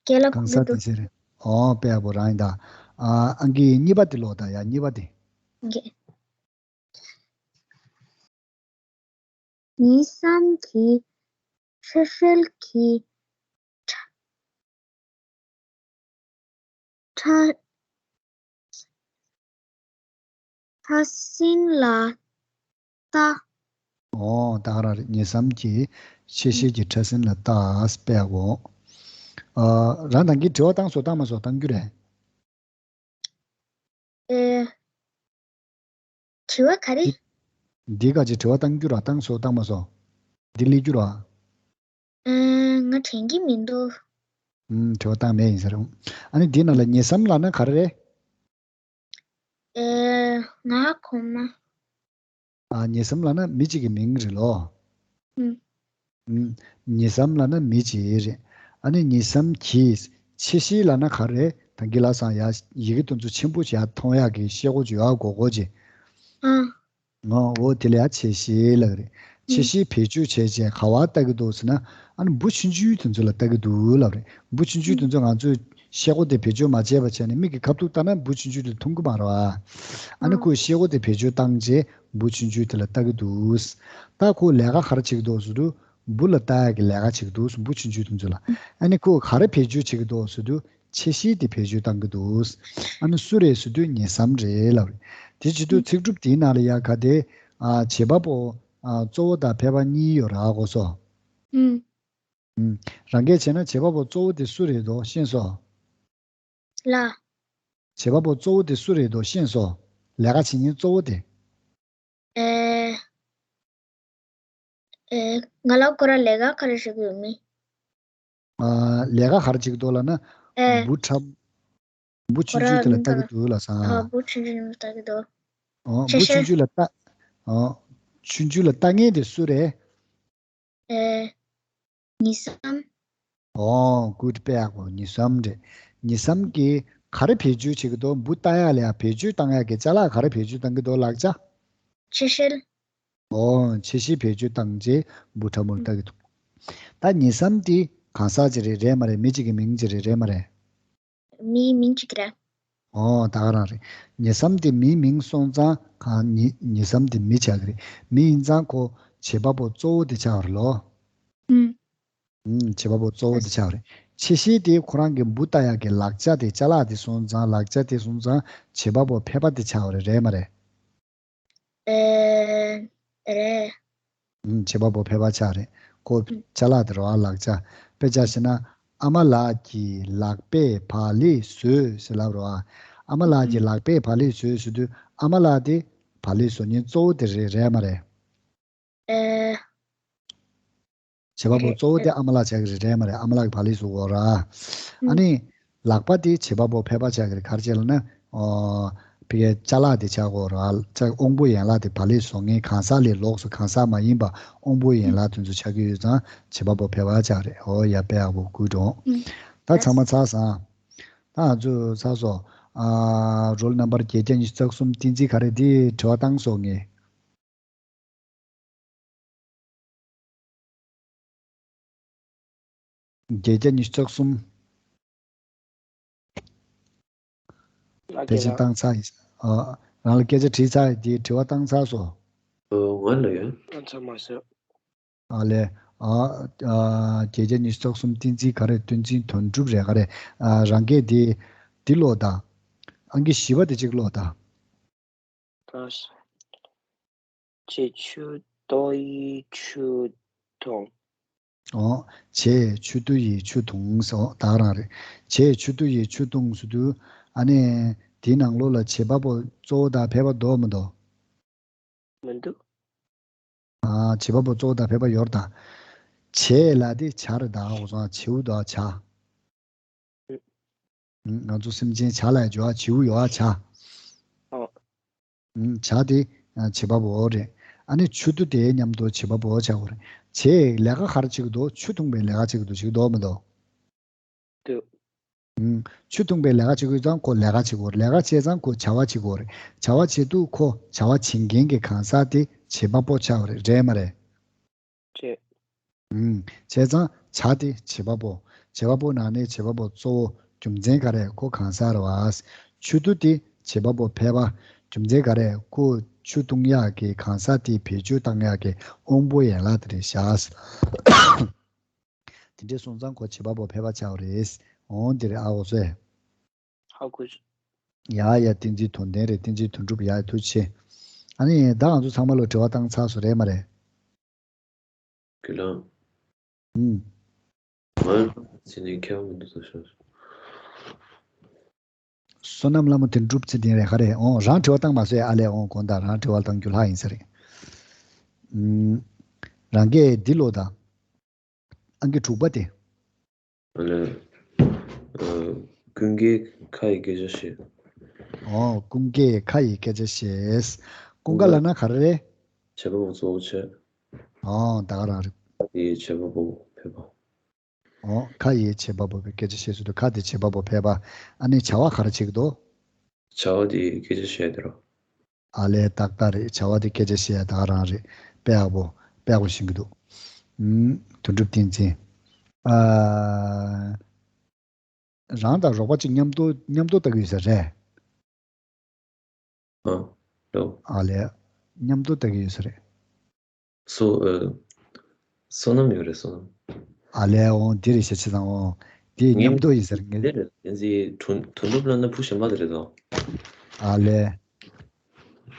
རྒན་ལགས་གང་ས་ཁུག་མི་འདུག་སྡེ་སྲིད་རེད། ཨོ་དཔེ་ཡག་པོ་རང་ཡིན་ད། ཨ་ཨང་ཀི་གཉིས་པ་དེ་ཀློག་ད་ཡ། གཉིས་པ་དེ། རྒན། ཉིས་གསུམ་གྱི་ཕྱི་བཤོལ་གྱི་ཕྲ་ཕྲ་ཕྲ་སྲིན་ལ་ལྟ། ཨོ་ད་ག་རང་རེད། ཉིས་གསུམ་གྱི་ཕྱི་བཤོལ་གྱི་ཕྲ་སྲིན་ལ་ལྟ་ཟེར་དཔེ་ཡག་པོ། ཨ་རང་ད་གིན་དྲི་བ་བཏང་སོང་བཏང་མ་སོང་བཏང་རྒྱུ་རེད། ཨེ། དྲི་བ་ག་རེ། འདི་འདི་ག་ཅིག་དྲི་བ་བཏང་རྒྱུ་ར་བཏང་སོང་བཏང་མ་སོང་། འདི་སླེབས་རྒྱུ་ར། ཨེ། ང་དྲན་གྱི་མི་འདུག་ཨུམ། དྲི་བ་བཏང་མེད་ཡིན་ས་རེད། ཨ་ནི་འདི་ནང་ལ་ཉིས་གསུམ་ལབ་ན་ག་རེ་རེད། ཨེ། ང་གོ་མ། ཨ་ཉིས་གསུམ་ལབ་ན་མི་གཅིག་གི་མིང་རེད་ལོ། ཨུམ། ཨུམ། ཉིས་གསུམ་ལབ་ན་མི་གཅིག་རེད། ཨ་ནི་ཉིས་གསུམ་གྱི་ཕྱི་བཤོལ་ལབ་ན་ག་རེ། ད་གིན་ལབ་སོང་ཡ། ཡི་གེ་དེ་ཚོ་ཆེན་པོ་ཞིག་ཡར་མཐོང་ཡག་གི་ཤེལ་སྒོ་ཅིག་ཡར་སྒོར་སྒོར་ཅིག་ཨ། ང་འོ་དེ་ལ་ཡ་ཕྱི་བཤོལ་ལབ་རེད། ཕྱི་བཤོལ་བེད་སྤྱོད་བྱས་བྱས་ག་བ་ལྟ་གི་འདུག་ཟེར་ན། ཨ་ནི་འབུ་ཆུང་ཆུང་དེ་ཚོ་ལ་ལྟ་གི་འདུག་ལབ་རེད། འབུ་ཆུང་ཆུང་དེ་ཚོ་ང་ཚོས་ཤེལ་སྒོ་དེ་བེད་སྤྱོད་མ་བྱས་པ་བྱས་ནས་མིག་གིས་ཁ་ཐུག་ལྟ་ན་འབུ་ཆུང་ཆུང་དེ་མཐོང་གི་མ་རེད་བ། ཨ་ནི་ཁོས་ཤེལ་སྒོ་དེ་བེད་སྤྱོད་བཏང་རྗེས་འབུ་ཆུང་ཆུང་དེ་ལ་ལྟ་གི་འདུག་ད་ཁོ་ལས་ཀ་ག་རེ་བྱེད་ཀྱི་འདུག་ཟེར་དུས། འབུ་ལ་ལྟ་ཡག་གི་ལས་ཀ་བྱེད་ཀྱི་འདུག་འབུ་ཆུང་ཆུང་དེ་ཚོ་ལ། ཨ་ནི་ཁོས་ག་རེ་བེད་སྤྱོད་བྱེད་ཀྱི་འདུག་ཟེར་དུས། ཕྱི་བཤོལ་དེ་བེད་སྤྱོད་བཏང་གི་འདུག་ཨ་ནི་སུ་རེད་ཟེར་དུས་ཉིས་གསུམ་རེད་ལབ་རེད། དེ་བྱེད་དུས་ཚིག་གྲུབ་དེའི་ནང་ལ་ཡ་ག་དེ། ཨ་བྱེད་པ་པོ། ཨ་གཙོ་བོ་དང་ཕལ་པ་གཉིས་ཡོད་ར་གོ་སོ། ཨུམ། ཨུམ། རང་སྐད་བྱས་ན་བྱེད་པ་པོ་གཙོ་བོ་དེ་སུ་རེད་དོ་ཤེས་སོ། ལ། བྱེད་པ་པོ་གཙོ་བོ་དེ་སུ་རེད་དོ་ཤེས་སོ། ལས་ཀ་བྱེད་མཁན་གཙོ་བོ་དེ། ཨེ། ཨེ། ང་ལ་ཁོ་ར་ལས་ཀ་ག་རེ་བྱེད་ཀྱི་ཡོད་མེད། ཨ་ལས་ཀ་ག་རེ་བྱེད་ཀྱི་འདུག་ལབ་ན། ཨེ། འབུ་ཁྲབ། འབུ་ཆུང་ཆུང་དེ་ལ་ལྟ་གི་འདུག་ལབ་སོང་། ཨ་འབུ་ཆུང་ཆུང་ལ་ལྟ་གི་འདུག་ཨོ་ཤེ་འབུ་ཤེ། ཆུང་ཆུང་ལ་ལྟ། ཨོ་ཆུང་ཆུང་ལ་ལྟ་མཁན་དེ་སུ་རེད། ཨེ། ཉིས་གསུམ། ཨོ་གུཌ། དཔེ་ཡག་པོ། ཉིས་གསུམ་རེད། ཉིས་གསུམ་གྱིས་ག་རེ་བེད་སྤྱོད་བྱེད་ཀྱི་འདུག་འབུ་ལྟ་ཡག་ལ་ཡ་བེད་སྤྱོད་བཏང་ཡག་གི་ཅ་ལག་ག་རེ་བེད་སྤྱོད་བཏང་གི་འདུག་ལག་ཆ། ཕྱི་བཤོལ། ཨོ་ཕྱི་བཤོལ་བེད་སྤྱོད་བཏང་རྗེས་འབུ་ཕྲ་མོ་ལ་ལྟ་གི་འདུག་ད་ཉིས་གསུམ་དེ་གང་ཟག་ཅིག་རེད་རེད་མ་རེད། མི་གཅིག་གི་མིང་ཅིག་རེད་རེད་མ་རེད། མིའི་མིང་གཅིག་རེད། ཨོ་ད་ག་རང་རེད། ཉིས་གསུམ་དེ་མིའི་མིང་སོང་ཙང་གང་ཉི་ཉིས་གསུམ་དེ་མི་ཆགས་ཀྱི་རེད། མི་ཡིན་ཙང་ཁོ་བྱེད་པ་པོ་གཙོ་བོ་དེ་ཆགས་པ་རེད་ལོ། ཨུམ། ཨུམ། བྱེད་པ་པོ་གཙོ་བོ་དེ་ཆགས་པ་རེད། ཆེ་ཤོས་དེ་ཁོ་རང་གི་འབུ་བཏགས་ཡག་གི་ལག་ཆ་དེ་ཅ་ལག་དེ་སོང་ཙང་། ལག་ཆ་དེ་སོང་ཙང་བྱེད་པ་པོ་ཕལ་པ་དེ་ཆགས་པ་རེད། རེད་མ་རེད། ཨེ། རེད། ཨུམ། བྱེད་པ་པོ་ཕལ་པ་ཆགས་རེད། ཁོ་ཨུམ། ཅ་ལག་དེ་རེད་པ། ལག་ཆ། དཔེ་ཆ་བཞག་ན། ཨ་མ་ལགས་ཀྱིས་ལག་པས་བག་ལེབ་བཟོས་ཟེར་ལབ་རེད་པ། ཨ་མ་ལགས་ཀྱིས་ཨུམ། ལག་པས་བག་ལེབ་བཟོས་ཟེར་དུས། ཨ་མ་ལགས་དེ་བག་ལེབ་བཟོ་མཁན་གཙོ་བོ་དེ་རེད། རེད་མ་རེད། ཨེ། བྱེད་པ་པོ་རེད། གཙོ་བོ་དེ་ཨ་མ་ལགས་ཆགས་ཀྱི་རེད། རེད་མ་རེད། ཨ་མ་ལགས་ཀྱིས་བག་ལེབ་བཟོ་དགོས་རེད། ཨ་ཨུམ། ནི་ལག་པ་དེ་བྱེད་པ་པོ་ཕལ་པ་ཆགས་ཀྱི་རེད། ག་རེ་བྱས་ལབ་ན། ཨོ། ཕ་གིའི་ཅ་ལག་དེ་ཆགས་དགོས་རེད། ཅ་དབང་པོ་ཡན་ལག་དེ་བག་ལེབ་བཟོ་མཁན། གང་ཟག་ལས་ལོགས་སུ་གང་ཟག་མ་ཡིན་པ་དབང་པོ་ཡན་ལག་དེ་ཚོ་ཆགས་ཀྱི་ཡོད་ཙང་བྱེད་པ་པོ་ཕལ་པ་ཆགས་རེད། ཨོ་ཡ། དཔེ་ཡག་པོ། གུཌ་འགྲོ། ཨུམ། ད་ཚང་མ་ཚར་སོང་། ད་ང་ཚོ་ཚར་སོང་། ཨ། རོལ་ནམ་བར་བརྒྱད་བརྒྱ་ཉི་ཤུ་རྩ་གསུམ། བསྟན་འཛིན། ག་རེ། འདི་དྲི་བ་བཏང་སོང་ངས། བརྒྱད་བརྒྱ་ཉི་ཤུ་རྩ་གསུམ། ང་དེ་བཞིན་བཏང་ཚར་ཡིན། ཨ། རང་ལ་སྐད་ཆ་དྲིས་ཚར་ཡིན། དེའི་དྲི་བ་བཏང་ཚར་སོང་། ཨོ། ང་ལ་ཡོད། བཏང་ཚར་མ་སོང་། ཨ་ལས། ཨ། ཨ། བརྒྱད་བརྒྱ་ཉི་ཤུ་རྩ་གསུམ། བསྟན་འཛིན། ག་རེ། བསྟན་འཛིན་དོན་གྲུབ་རེད། ག་རེ། ཨ། རང་སྐད་འདི་འདི་ཀློག་དང་། ཨང་ཀི་བཞི་པ་དེ་གཅིག་ཀློག་དང་། བྱས་ཆུ་རྡོ་ཡིས་ཆུ་འཐུང་། ཨོ། བྱས་ཆུ་རྡོ་ཡིས་ཆུ་འཐུང་ཟེར། ཨོ། ད་ག་རང་རེད། བྱས་ཆུ་རྡོ་ཡིས་ཆུ་འཐུང་ཟེར་དུས། ཨ་ནི་དེའི་ནང་ལོགས་ལ་བྱེད་པ་པོ་གཙོ་བོ་དང་ཕལ་པ་འདུག་མི་འདུག་མི་འདུག་ཨ། བྱེད་པ་པོ་གཙོ་བོ་དང་ཕལ་པ་ཡོད་རེད་ད། བྱས་ལབ་དེ་བྱ་རེད་ད། འོ་སོང་། བྱེའུ་འདུག་བྱ། ཨུ། ང་ཚོ་སེམས་ཅན་བྱ་ལ་འཇུག་པ། བྱེའུ་ཡོད་པ། བྱ། ཨོ། ཨུ། བྱ་དེ་བྱེད་པ་པོ་རེད། ཨ་ནི་ཆུ་རྡོ་དེའི་མཉམ་དུ་བྱེད་པ་པོ་ཆགས་པ་རེད། བྱས་ལས་ཀ་ག་རེ་བྱེད་ཀྱི་འདུག་ཆུ་འཐུང་བའི་ལས་ཀ་བྱེད་ཀྱི་འདུག་བྱེད་ཀྱི་འདུག་མི་འདུག་འདུག་ཨུ། ཆུ་འཐུང་བའི་ལས་ཀ་བྱེད་དགོས་ཙང་ཁོ་ལས་ཀ་བྱེད་དགོས་རེད། ལས་ཀ་བྱས་ཙང་ཁོ་བྱ་བ་བྱེད་དགོས་རེད། བྱ་བ་བྱེད་དུས་ཁོ་བྱ་བ་བྱེད་མཁན་གྱི་གང་ཟག་དེ་བྱེད་པ་པོ་ཆགས་པ་རེད། རེད་མ་རེད། རེད། ཨུ། བྱས་ཙང་བྱ་དེ་བྱེད་པ་པོ། བྱེད་པ་པོ་ནང་ནས་བྱེད་པ་པོ་གཙོ་བོ། རྒྱུ་མཚན་ག་རེ། ཁོ་གང་ཟག་རེད་པ། ཆུ་རྡོ་དེ་བྱེད་པ་པོ་ཕལ་པ། རྒྱུ་མཚན་ག་རེ། ཁོ་ཆུ་འཐུང་ཡག་གི་གང་ཟག་དེ་བེད་སྤྱོད་བཏང་ཡག་གི་དབང་པོ་ཡན་ལག་དེ་རེད་ཤག་དེ་འདྲས་སོང་ཙང་ཁོ་བྱེད་པ་པོ་ཕལ་པ་ཆགས་པ་རེད། འོང་དེ་རེད། ཨ། འོ་སོ། ཧ་གོ་སོང་། ཡ་ཡ། བསྟན་འཛིན་དོན་ལྡན་རེད། བསྟན་འཛིན་དོན་གྲུབ། ཡ། ཐུགས་རྗེ་ཆེ། ཨ་ནི་ད་ང་ཚོ་ཚང་མ་ལ་དྲི་བ་བཏང་ཚར་སོང་། རེད་མ་རེད། ཁྱེད་རང་། ཨུམ། ང་ཚོ་ནས་ཁྱད་པར་མི་འདུག་ཟེར་ཤག་བསོད་ནམས་ལྷ་མོ་དོན་གྲུབ་ཚེ་བརྟན་རེད། ག་རེ། འོང་། རང་དྲི་བ་བཏང་མ་སོང་ཨ་ལས། འོང་། དགོངས་དག་རང་དྲི་བ་བཏང་རྒྱུ་ལྷག་ཡིན་ས་རེད། ཨུམ། རང་སྐད་འདི་ཀློག་དང་། ཨང་ཀི་དྲུག་པ་དེ། ཨ་ལས། ཨ། ཀུན་དགའི་ཁ་ཡི་སྐད་ཆ་བཤད། ཨོ། ཀུན་དགའི་ཁ་ཡི་སྐད་ཆ་བཤད། ཀུན་དགའ་ལབ་ན་ག་རེ་རེད། བྱེད་པ་པོ་གཙོ་བོ་བྱས། ཨོ། ད་ག་རང་རེད། ཁ་དེ་བྱེད་པ་པོ་ཕལ་པ། ཨོ། ཁ་ཡི་བྱེད་པ་པོ་པའི་སྐད་ཆ་བཤད་ཚུལ་དུ་ཁ་དེ་བྱེད་པ་པོ་ཕལ་པ། ཨ་ནི་བྱ་བ་ག་རེ་བྱེད་ཀྱི་འདུག་བྱ་བ་དེ་སྐད་ཆ་བཤད་དེ་རོ། ཨ་ལས། ཏག་ཏག་རེད། བྱ་བ་དེ་སྐད་ཆ་བཤད་ཡ་ད་ག་རང་རེད། དཔེ་ཡག་པོ། དཔེ་ཡག་པོ་ཤེས་ཀྱི་འདུག་ཨུམ། དོན་གྲུབ་བསྟན་འཛིན། ཨ། རང་དང་རོགས་པ་གཅིག་མཉམ་དུ་མཉམ་དུ་ལྟ་གི་ཡོད་ས་རེད། ཨ། ལོ། ཨ་ལས། མཉམ་དུ་ལྟ་གི་ཡོད་ས་རེད། སོ། ཨ། བསོད་ནམས་ཡོད་རེད། བསོད་ནམས། ཨ་ལས། འོང་། འདི་རེད་ཤག་བྱས་ཙང་། འོང་། དེ་ངའི་མཉམ་དུ་ཡིན་ས་རེད། ངས། འདི་རེད། བསྟན་འཛིན་དོན་དོན་གྲུབ་ལབ་ན་བུ་གཞན་པ་དེ་རེད་དོ། ཨ་ལས།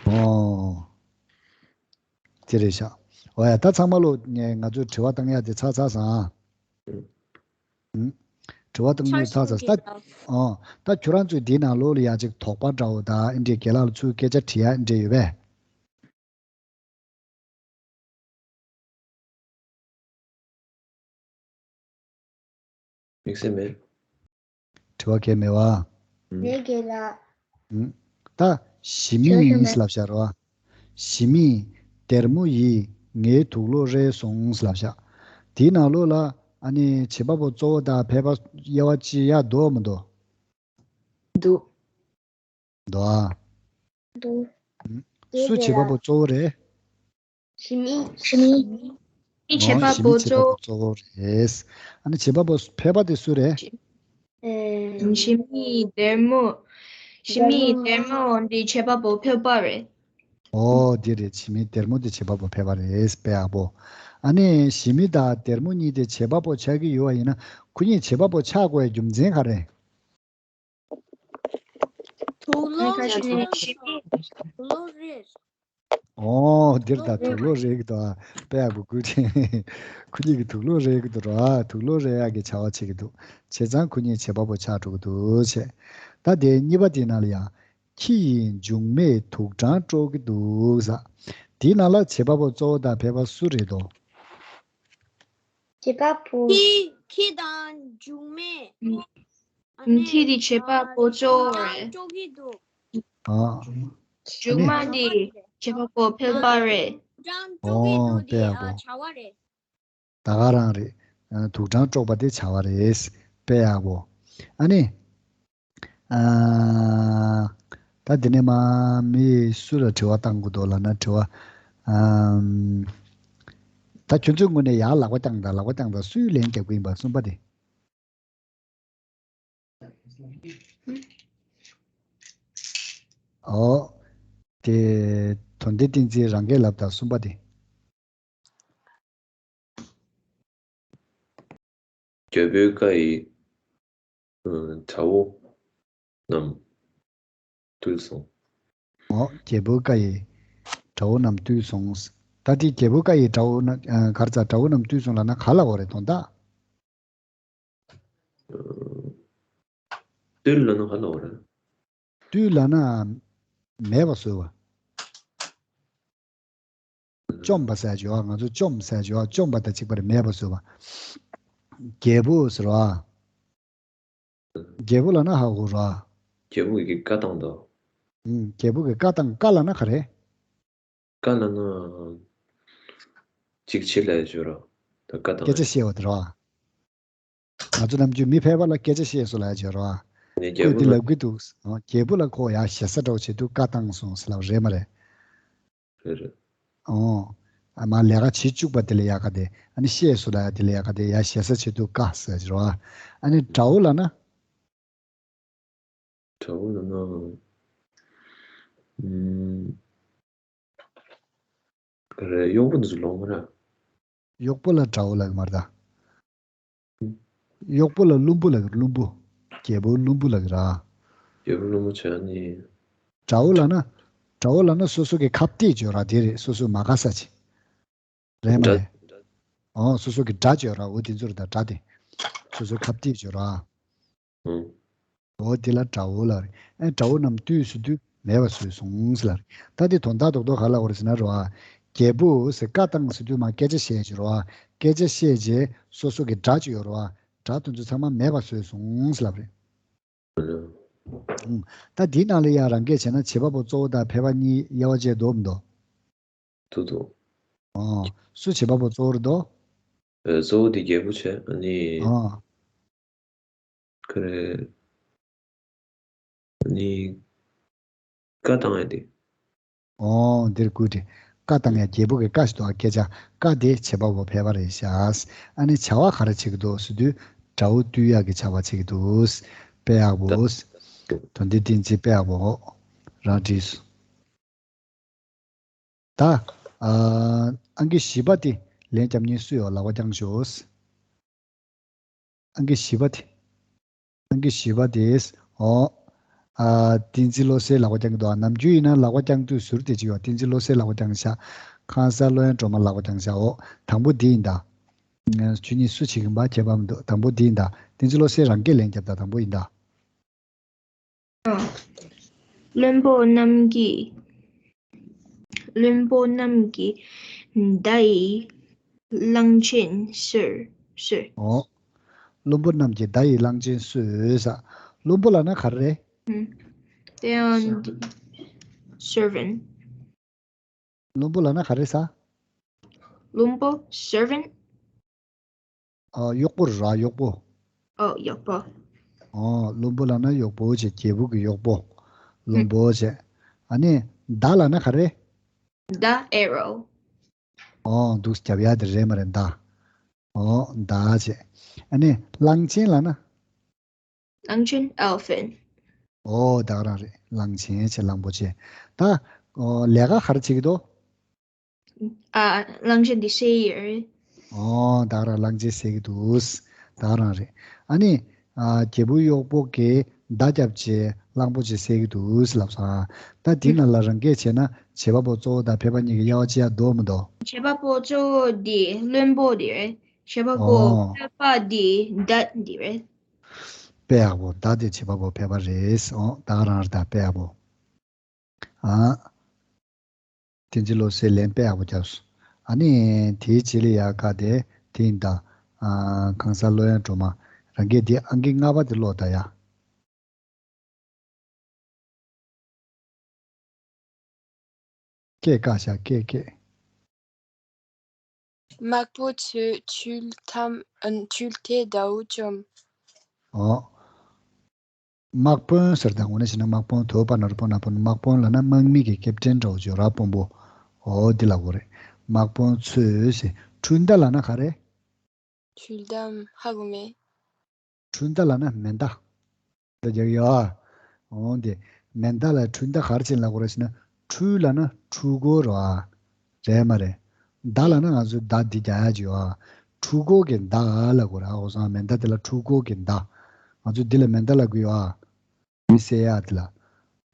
འོང་། དེ་རེད་ཤག་འོ་ཡ། ད་ཚང་མ་ལོ་ང་ང་ཚོས་དྲི་བ་བཏང་ཡ་དེ་ཚར་ཚར་སོང་ཨ། ཨུམ། དྲི་བ་བཏང་ཡ་ཚར་ཚར་སོང་ད། ཨོ། ད་ཁྱོད་རང་ཚོས་འདིའི་ནང་ལོགས་ལ་ཡང་ཅིག་དོགས་པ་འདྲ་བོ་དང་། ཨེ་འདྲའི་རྒན་ལགས་ལ་ཚུར་སྐད་ཆ་དྲི་ཡ་ཨེ་འདྲ་ཡོད་པས། དམིགས་བསལ་མེད། དྲི་བ་གང་ཡང་མེད་པ། ཨུམ། རེད་རྒན་ལགས། ཨུམ། ད་ཞི་མི་ཡིས་ལབ་བཞག་རེད་པ། ཞི་མི་སྡེར་མོ་ཡིས་ངའི་དུག་ལོག་རལ་སོང་ལབ་བཞག་དེའི་ནང་ལོགས་ལ་ཨ་ནི་བྱེད་པ་པོ་གཙོ་བོ་དང་ཕལ་པ་དབྱེ་བ་ཕྱེ་ཡ་འདུག་མི་འདུག་འདུག་འདུག་ཨ། འདུག་སུ་བྱེད་པ་པོ་གཙོ་བོ་རེད། ཞི་མི། ཞི་མི། ཞི་མི་བྱེད་པ་པོ་གཙོ་བོ་རེད། ཨ་ནི་བྱེད་པ་པོ་ཕལ་པ་དེ་སུ་རེད། ཞི་མི་སྡེར་མོ། ཞི་མི་སྡེར་མོ་འདི་བྱེད་པ་པོ་ཕལ་པ་རེད། ཨོ། འདི་རེད། ཞི་མི་སྡེར་མོ་འདི་བྱེད་པ་པོ་ཕལ་པ་རེད། དཔེ་ཡག་པོ། ཨ་ནི་ཞི་མི་དང་སྡེར་མོ་གཉིས་དེ་བྱེད་པ་པོ་ཆགས་ཀྱི་ཡོད་པ་ཡིན་ན། ཁོ་གཉིས་བྱེད་པ་པོ་ཆགས་དགོས་རྒྱུ་མཚན་ག་རེ། དུག་སློག་རེད་དོ། དུག་སློག་རེད། ཨོ། འདིར་ད་དུག་སློག་རེད་ཀྱི་འདུག་ཨ། དཔེ་ཡག་པོ་བཀོད་དེ། ཁོ་གཉིས་ཀྱི་དུག་སློག་རེད་ཀྱི་འདུག་ར། དུག་སློག་རེད་ཡག་གི་བྱ་བ་བྱེད་ཀྱི་འདུག་བྱས་ཙང་ཁོ་གཉིས་བྱེད་པ་པོ་ཆགས་འགྲོ་གི་འདུག་བྱས། ད་དེ་གཉིས་པ་དེ་ནང་ལ་ཡང་། ཁྱི་ཡི་མཇུག་མས་དུག་སྦྲང་དཀྲོག་གི་འདུག་ཟེར། དེའི་ནང་ལ་བྱེད་པ་པོ་གཙོ་བོ་དང་ཕལ་པ་སུ་རེད་དོ། བྱེད་པ་པོ། ཁྱི་ཁྱི་དང་མཇུག་མས། ཨ་ནི་ཁྱི་དེ་བྱེད་པ་པོ་གཙོ་བོ་རེད། དཀྲོག་གི་འདུག་ཨ། མཇུག་མ་དེ་བྱེད་པ་པོ་ཕལ་པ་རེད། སྦྲང་དཀྲོག་གི་འདུག་དེ་ཨ་བྱ་བ་རེད། ད་ག་རང་རེད། ཨ། དུག་སྦྲང་དཀྲོག་པ་དེ་བྱ་བ་རེད། དཔེ་ཡག་པོ། ཨ་ནི། ཨ། ད་འདི་ནས་མ་མི་སུ་ལ་དྲི་བ་བཏང་དགོས་འདུག་ལབ་ན་དྲི་བ། ཨམ། ད་ཁྱོད་ཚོའི་ངོས་ནས་ཡར་ལག་པ་བརྐྱངས་དང་། ལག་པ་བརྐྱངས་དང་། སུས་ལན་རྒྱབ་ཀྱི་ཡིན་པ་གསུམ་པ་དེ། ཨོ། དེ་དོན་ལྡན་བསྟན་འཛིན་རང་སྐད་ལབ་དང་། གསུམ་པ་དེ། རྒྱལ་པོའི་བཀའ་ཡིས། ཨ། དགྲ་བོ་རྣམས་བཏུལ་སོང་། ཨོ། རྒྱལ་པོའི་བཀའ་ཡིས་དགྲ་བོ་རྣམས་བཏུལ་སོང་། ད་དེ་རྒྱལ་པོའི་བཀའ་ཡིས་དགྲ་བོ་རྣམས། ཨ། ག་རེ་ཟ། དགྲ་བོ་རྣམས་བཏུལ་སོང་ལབ་ན་ག་ལབ་དགོས་རེད་དོན་དག་བཏུལ་ལབ་ན་ག་ལབ་དགོས་རེད། བཏུལ་ལབ་ན་མེད་པ་བཟོས་པ། བཅོམ་པ་ཟེར་ཡག་ཡོད་པ། ང་ཚོ་བཅོམ་ཟེར་ཡག་ཡོད་པ། བཅོམ་པ་དང་གཅིག་པ་རེད། མེད་པ་བཟོས་པ། རྒྱལ་པོ་ཟེར་བ། རྒྱལ་པོ་ལབ་ན་ཧ་གོ་ར། རྒྱལ་པོ་གི་བཀའ་བཏང་དོ། ཨུམ། རྒྱལ་པོ་གི་བཀའ་བཏང་། བཀའ་ལབ་ན་ག་རེ། བཀའ་ལབ་ན། ཅིག་བྱེད་ལབ་ཡག་ཡོད་ར། ད་བཀའ་བཏང་། སྐད་ཆ་བཤད་པ་དེ་ར། ང་ཚོ་ནམ་རྒྱུན་མི་ཕལ་པ་ལ་སྐད་ཆ་བཤད་སོང་ལབ་ཡག་ཡོད་ར། ནས་རྒྱལ་པོ་ལ། ཁོས་འདི་ལབ་ཀྱི་འདུག་ཨོ། རྒྱལ་པོ་ལ་ཁོ་ཡར་ཞེ་ས་འདྲ་བོ་བྱེད་དུས་བཀའ་བཏང་སོང་ཟེར་ལབ་རེད་མ་རེད། རེད་རེད། ཨོ། ཨ་མ་ལས་ཀ་བྱེད་བཅུག་པ་དེ་ལ་ཡག་ག་དེ། ཨ་ནི་བཤད་སོང་ལབ་ཡག་དེ་ལ་ཡག་ག་དེ། ཡར་ཞེ་ས་བྱེད་དུས་བཀའ་ཟེར་གྱི་རེད་བ། ཨ་ནི་དགྲ་བོ་ལབ་ན། དགྲ་བོ་ལབ་ན། ཨུམ། ག་རེ། གཡོག་པོ་འདི་ཚོ་ལོང་མ་རེད། གཡོག་པོ་ལ་དགྲ་བོ་ལབ་ཀྱི་མ་རེད་ད། གཡོག་པོ་ལ་བླུན་པོ་ལབ་ཀྱི་རེད། བླུན་པོ། རྒྱལ་པོ་བླུན་པོ་ལབ་ཀྱི་རེད། རྒྱལ་པོ་བླུན་པོ་བྱས་ནི། དགྲ་བོ་ལབ་ན། དགྲ་བོ་ལབ་ན་སོ་སོ་གི་ཁ་གཏད་ཅིག་ཡོད་ར། དེ་རེད། སོ་སོ་མ་དགའ་ས་ཅིག་རེད་མ་རེད། དགྲ། ཨོ། སོ་སོ་གི་དགྲ་ཅིག་ཡོད་ར། འོ་དེ་ཚོ་རེད་ད། དགྲ་དེ། སོ་སོའི་ཁ་གཏད་ཅིག་ཡོད་ར། ཨང་། འོ་དེ་ལ་དགྲ་བོ་ལབ་རེད། ཨེ། དགྲ་བོ་རྣམས་བཏུལ་ཟེར་དུས་མེད་པ་བཟོས་སོང་ཟེར་ལབ་རེད། ད་དེ་དོན་དག་རྡོག་རྡོག་ག་ལབ་དགོས་རེད་ཟེར་ན་རེད་བ། རྒྱལ་པོས་བཀའ་བཏང་ཟེར་དུས་མར་སྐད་ཆ་བཤད་ཀྱི་རེད་བ། སྐད་ཆ་བཤད་རྗེས་སོ་སོ་གི་དགྲ་ཅིག་ཡོད་རེད་བ། དགྲ་དེ་ཚོ་ཚང་མ་མེད་པ་བཟོས་སོང་ཟེར་ལབ་རེད། ཨང་། ད་དེའི་ནང་ལ་ཡང་རང་སྐད་བྱས་ན་བྱེད་པ་པོ་གཙོ་བོ་དང་ཕལ་པ་གཉིས་དབྱེ་བ་བྱས་འདུག་མི་འདུག་འདུག་འདུག་ཨོ། སུ་བྱེད་པ་པོ་གཙོ་བོ་རེད་དོ། ཨེ། གཙོ་བོ་དེ་རྒྱལ་པོ་བྱས། ཨ་ནི། ཨོ། ག་རེ། ཨ་ནི། བཀའ་བཏང་ཡག་དེ། ཨོ། འདིར་བཀོད་དེ། བཀའ་བཏང་ཡག་རྒྱལ་པོ་གི་བཀའ་ཞིག་འདུག་ཨ། སྐད་ཆ། བཀའ་དེ་བྱེད་པ་པོ་ཕལ་པ་རེད་ཤག་ཨ་ནི་བྱ་བ་ག་རེ་བྱེད་ཀྱི་འདུག་ཟེར་དུས་དགྲ་བོ་བཏུལ་ཡག་གི་བྱ་བ་བྱེད་ཀྱི་འདུག་དཔེ་ཡག་པོ། ད། དོན་ལྡན་བསྟན་འཛིན་དཔེ་ཡག་པོ། རང་བྲིས་སོང་། ད། ཨ། ཨང་ཀི་བཞི་པ་དེ་ལན་རྒྱབ་མཁན་སུ་ཡོད། ལག་པ་བརྐྱངས་ཤོག་ཨང་ཀི་བཞི་པ་དེ། ཨང་ཀི་བཞི་པ་དེ། ཨོ། ཨ། བསྟན་འཛིན་བློ་གསལ་ལག་པ་བརྐྱངས་ཀྱི་འདུག་ཨ། ནམ་རྒྱུན་ཡིན་ན་ལག་པ་བརྐྱངས་དུས་ཟུར་དེ་ཅིག་ཡོད། བསྟན་འཛིན་བློ་གསལ་ལག་པ་བརྐྱངས་ཤག་ཁང་གསར་བློ་ཡངས་སྒྲོལ་མ་ལག་པ་བརྐྱངས་ཤག་ཨོ། དང་པོ་འདི་ཡིན་ད། ཁྱོད་གཉིས་སུ་བྱེད་ཀྱི་ཡིན་པ་ཁྱད་པར་མི་འདུག་དང་པོ་འདི་ཡིན་ད། བསྟན་འཛིན་བློ་གསལ་རང་སྐད་ལན་རྒྱབ་ད། དང་པོ་ཡིན་ད། བློན་པོ་རྣམས་ཀྱིས། བློན་པོ་རྣམས་ཀྱིས་མདའ་ཡི་གླང་ཆེན་གསོད། གསོད། ཨོ། བློན་པོ་རྣམས་ཀྱིས་མདའ་ཡི་གླང་ཆེན་གསོད་ཟེར། བློན་པོ་ལབ་ན་ག་རེ་རེད། ཨུམ། They are servant. བློན་པོ་ལབ་ན་ག་རེ་ཟེར། བློན་པོ། servant. ཨ། གཡོག་པོ་ར། གཡོག་པོ། ཨོ། གཡོག་པོ། ཨོ། བློན་པོ་ལབ་ན་གཡོག་པོ་བྱས། རྒྱལ་པོ་གི་གཡོག་པོ། བློན་པོ་བྱས། ཨ་ནི་མདའ་ལབ་ན་ག་རེ། མདའ། arrow. ཨོ། འདུག་རྒྱབ་ཡག་དེ་རེད་མ་རེད། མདའ། ཨོ། མདའ་བྱས། ཨ་ནི་གླང་ཆེན་ལབ་ན། གླང་ཆེན། elephant. ཨོ། ད་ག་རང་རེད། གླང་ཆེན་བྱས། གླང་པོ་ཆེ། ད། ཨོ། ལས་ཀ་ག་རེ་བྱེད་ཀྱི་འདུག་ཨ། གླང་ཆེན་དེ་བསད་ཡོད་རེད། ཨོ་ད་ག་རང་གླང་ཆེན་ཟེར་གྱི་འདུག་ད་ག་རང་རེད། ཨ་ནི། ཨ་རྒྱལ་པོ་གཡོག་པོ་གིས་མདའ་བརྒྱབ་བྱས་གླང་པོ་ཆེ་བསད་ཀྱི་འདུག་ལབ་སོང་ཨ། ད་དེ་ནང་ལ་རང་སྐད་བྱས་ན་བྱེད་པ་པོ་གཙོ་བོ་དང་ཕལ་པ་གཉིས་ཀྱི་དབྱེ་བ་ཕྱེ་ཡ་འདུག་མི་འདུག་བྱེད་པ་པོ་གཙོ་བོ་འདི་བློན་པོ་འདི་རེད། བྱེད་པ་པོ་ཨོ། ཕལ་པ་འདི་མདའ་འདི་རེད། དཔེ་ཡག་པོ། མདའ་དེ་བྱེད་པ་པོ་ཕལ་པ་རེད། ཨོ་ད་ག་རང་རེད། ད་དཔེ་ཡག་པོ། ཨ། བསྟན་འཛིན་བློ་གསལ་ལན་དཔེ་ཡག་པོ་བརྒྱབ་སོང་། ཨ་ནི་དེའི་རྗེས་ལ་ཡག་ག་དེ་དེ་ཡིན་ད། ཨ་ཁང་གསར་ལོ་ཡང་སྒྲོལ་མ། རང་གིས་དེ་ཨང་ཀི་ལྔ་པ་དེ་ཀློག་ད་ཡ། སྐད་བཀག་བཞག་སྐད་སྐད། དམག་དཔོན་ཚོས་ཆུ་ཐམ་ཨ་ཆུ་ཐེ་དགྲ་བོ་བཅོམ། ཨོ། དམག་དཔོན་ཟེར་དང་ངོ་ནས་བྱས་ན་དམག་དཔོན་དོ་པ་ན་རོ་པོ་ན་པོ་ན་དམག་དཔོན་ལབ་ན་དམག་མི་གི་ཀེབ་ཏན་འདྲ་བོ་ཅིག་ཡོད་ར་དཔོན་པོ། ཨོ་འདི་ལབ་དགོས་རེད། དམག་དཔོན་ཚོས་ཟེར། འཕྲུལ་མདའ་ལབ་ན་ག་རེ། འཕྲུལ་མདའ་ཧ་གོ་མེད། འཕྲུལ་མདའ་ལབ་ན་མེ་མདའ། ད་རྒྱག་ཡོད་ཨ། འོང་དེ། མེ་མདའ་ལ་འཕྲུལ་མདའ་ག་རེ་བྱས་ལབ་དགོས་རེད་ཟེར་ན། འཕྲུལ་ལབ་ན་འཕྲུལ་འཁོར་རོ་ཨ། རེད་མ་རེད། མདའ་ལབ་ན་ང་ཚོའི་མདའ་འདི་རྒྱག་ཡ་ཅིག་ཡོད་ཨ། འཕྲུལ་འཁོར་གྱི་མདའ་ལབ་དགོས་རེད་ཨ། འོ་སོང་ཨ། མེ་མདའ་དེ་ལ་འཕྲུལ་འཁོར་གྱི་མདའ། ང་ཚོས་འདི་ལ་མེ་མདའ་ལབ་གི་ཡོད་ཨ། མི་བསད་ཡ་དེ་ལ།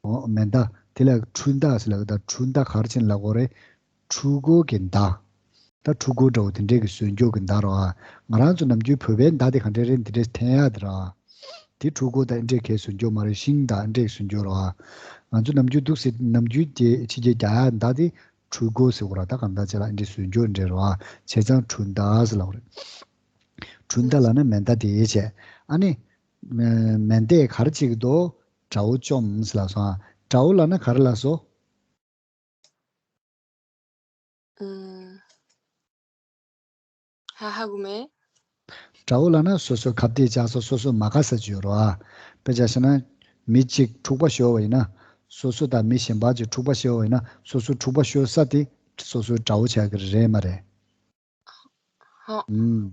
འོ་མེ་མདའ། དེ་ལ་འཕྲུལ་མདའ་ཟེར་ལབ་ད། འཕྲུལ་མདའ་ག་རེ་བྱས་ལབ་དགོས་རེད། འཕྲུལ་འཁོར་གྱི་མདའ། ད་འཕྲུལ་འཁོར་འདྲ་བོ་དེ་འདྲས་ཀྱི་བཟོས་འཇོག་གི་མདའ་རོ་ཨ། ང་རང་ཚོ་ནམ་རྒྱུན་བོད་པའི་མདའ་དེ་ག་འདྲས་རེད་འདི་འདྲས་འཐེན་ཡ་དེ་རོ་ཨ། དེ་འཕྲུལ་འཁོར་དང་འདི་འདྲས་གས་བཟོས་འཇོག་མ་རེད། ཤིང་དང་འདི་འདྲས་བཟོས་འཇོག་རོ་ཨ། ང་ཚོ་ནམ་རྒྱུན་འདུག་སེ་ནམ་རྒྱུན་དེ་ཕྱི་རྒྱལ་རྒྱག་ཡ་མདའ་དེ་འཕྲུལ་འཁོར་ཟེར་དགོས་ར། ད་གང་ལྟར་བྱས་ལ་འདི་འདྲས་བཟོས་འཇོག་འདྲས་རོ་ཨ། བྱས་ཙང་འཕྲུལ་མདའ་ཟེར་ལབ་རེད། འཕྲུལ་མདའ་ལབ་ན་མེ་མདའ་དེ་བྱས། ཨ་ནི། མེ་མདའ་ག་རེ་བྱེད་ཀྱི་འདུག་དགྲ་བོ་བཅོམ་ཟེར་ལབ་སོང་ཨ། དགྲ་བོ་ལབ་ན་ག་རེ་ལབ་སོང་། ཨུམ། ཧ་ཧ་གོ་མེད། དགྲ་བོ་ལབ་ན་སོ་སོ་ཁ་གཏད་བཅག་ས། སོ་སོ་མ་དགའ་ས་ཅིག་ཡོད་རེད་བ། དཔེ་ཆ་བཞག་ན། མི་གཅིག་འཁྲུག་པ་ཤོར་བ་ཡིན་ན། སོ་སོ་དང་མི་གཞན་པ་གཅིག་འཁྲུག་པ་ཤོར་བ་ཡིན་ན། སོ་སོ་འཁྲུག་པ་ཤོར་ས་དེ་སོ་སོའི་དགྲ་བོ་ཆགས་ཀྱི་རེད་མ་རེད། ཧ། ཨུམ།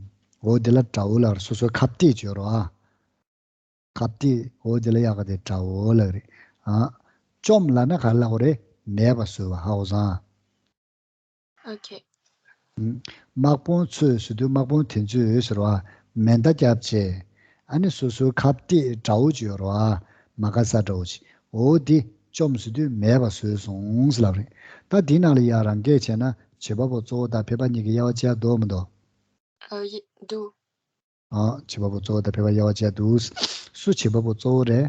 འོ་དེ་ལ་དགྲ་བོ་ལབ་རེད། སོ་སོའི་ཁ་གཏད་ཅིག་ཡོད་རེད་བ། ཁ་གཏད། འོ་དེ་ལ་ཡག་ག་དེ་དགྲ་བོ་ལབ་རེད། ཨ། བཅོམ་ལབ་ན་ག་རེ་ལབ་དགོས་རེད། མེད་པ་བཟོས་པ། ཧ་གོ་སོང་ཨ། ཨོ་ཁེ། ཨུམ། དམག་དཔོན་ཚོས་ཟེར་དུས་དམག་དཔོན་དེ་ཚོས་ཟེར་བ། མེ་མདའ་བརྒྱབ་བྱས། ཨ་ནི་སོ་སོའི་ཁ་གཏད་དགྲ་བོ་ཅིག་ཡོད་རེད་བ། མ་དགའ་ས་དགྲ་བོ་ཅིག་འོ་དེ་བཅོམ་ཟེར་དུས་མེད་པ་བཟོས་སོང་ཟེར་ལབ་རེད། ད་འདི་ནང་ལ་ཡ་རང་སྐད་བྱས་ན་བྱེད་པ་པོ་གཙོ་བོ་དང་ཕལ་པ་གཉིས་ཀྱི་དབྱེ་བ་ཕྱེ་ཡ་འདུག་མི་འདུག་ཨ་ཡེ་འདུག་ཨ། བྱེད་པ་པོ་གཙོ་བོ་དང་ཕལ་པ་དབྱེ་བ་ཕྱེ་ཡ་འདུག་སུ་བྱེད་པ་པོ་གཙོ་བོ་རེད།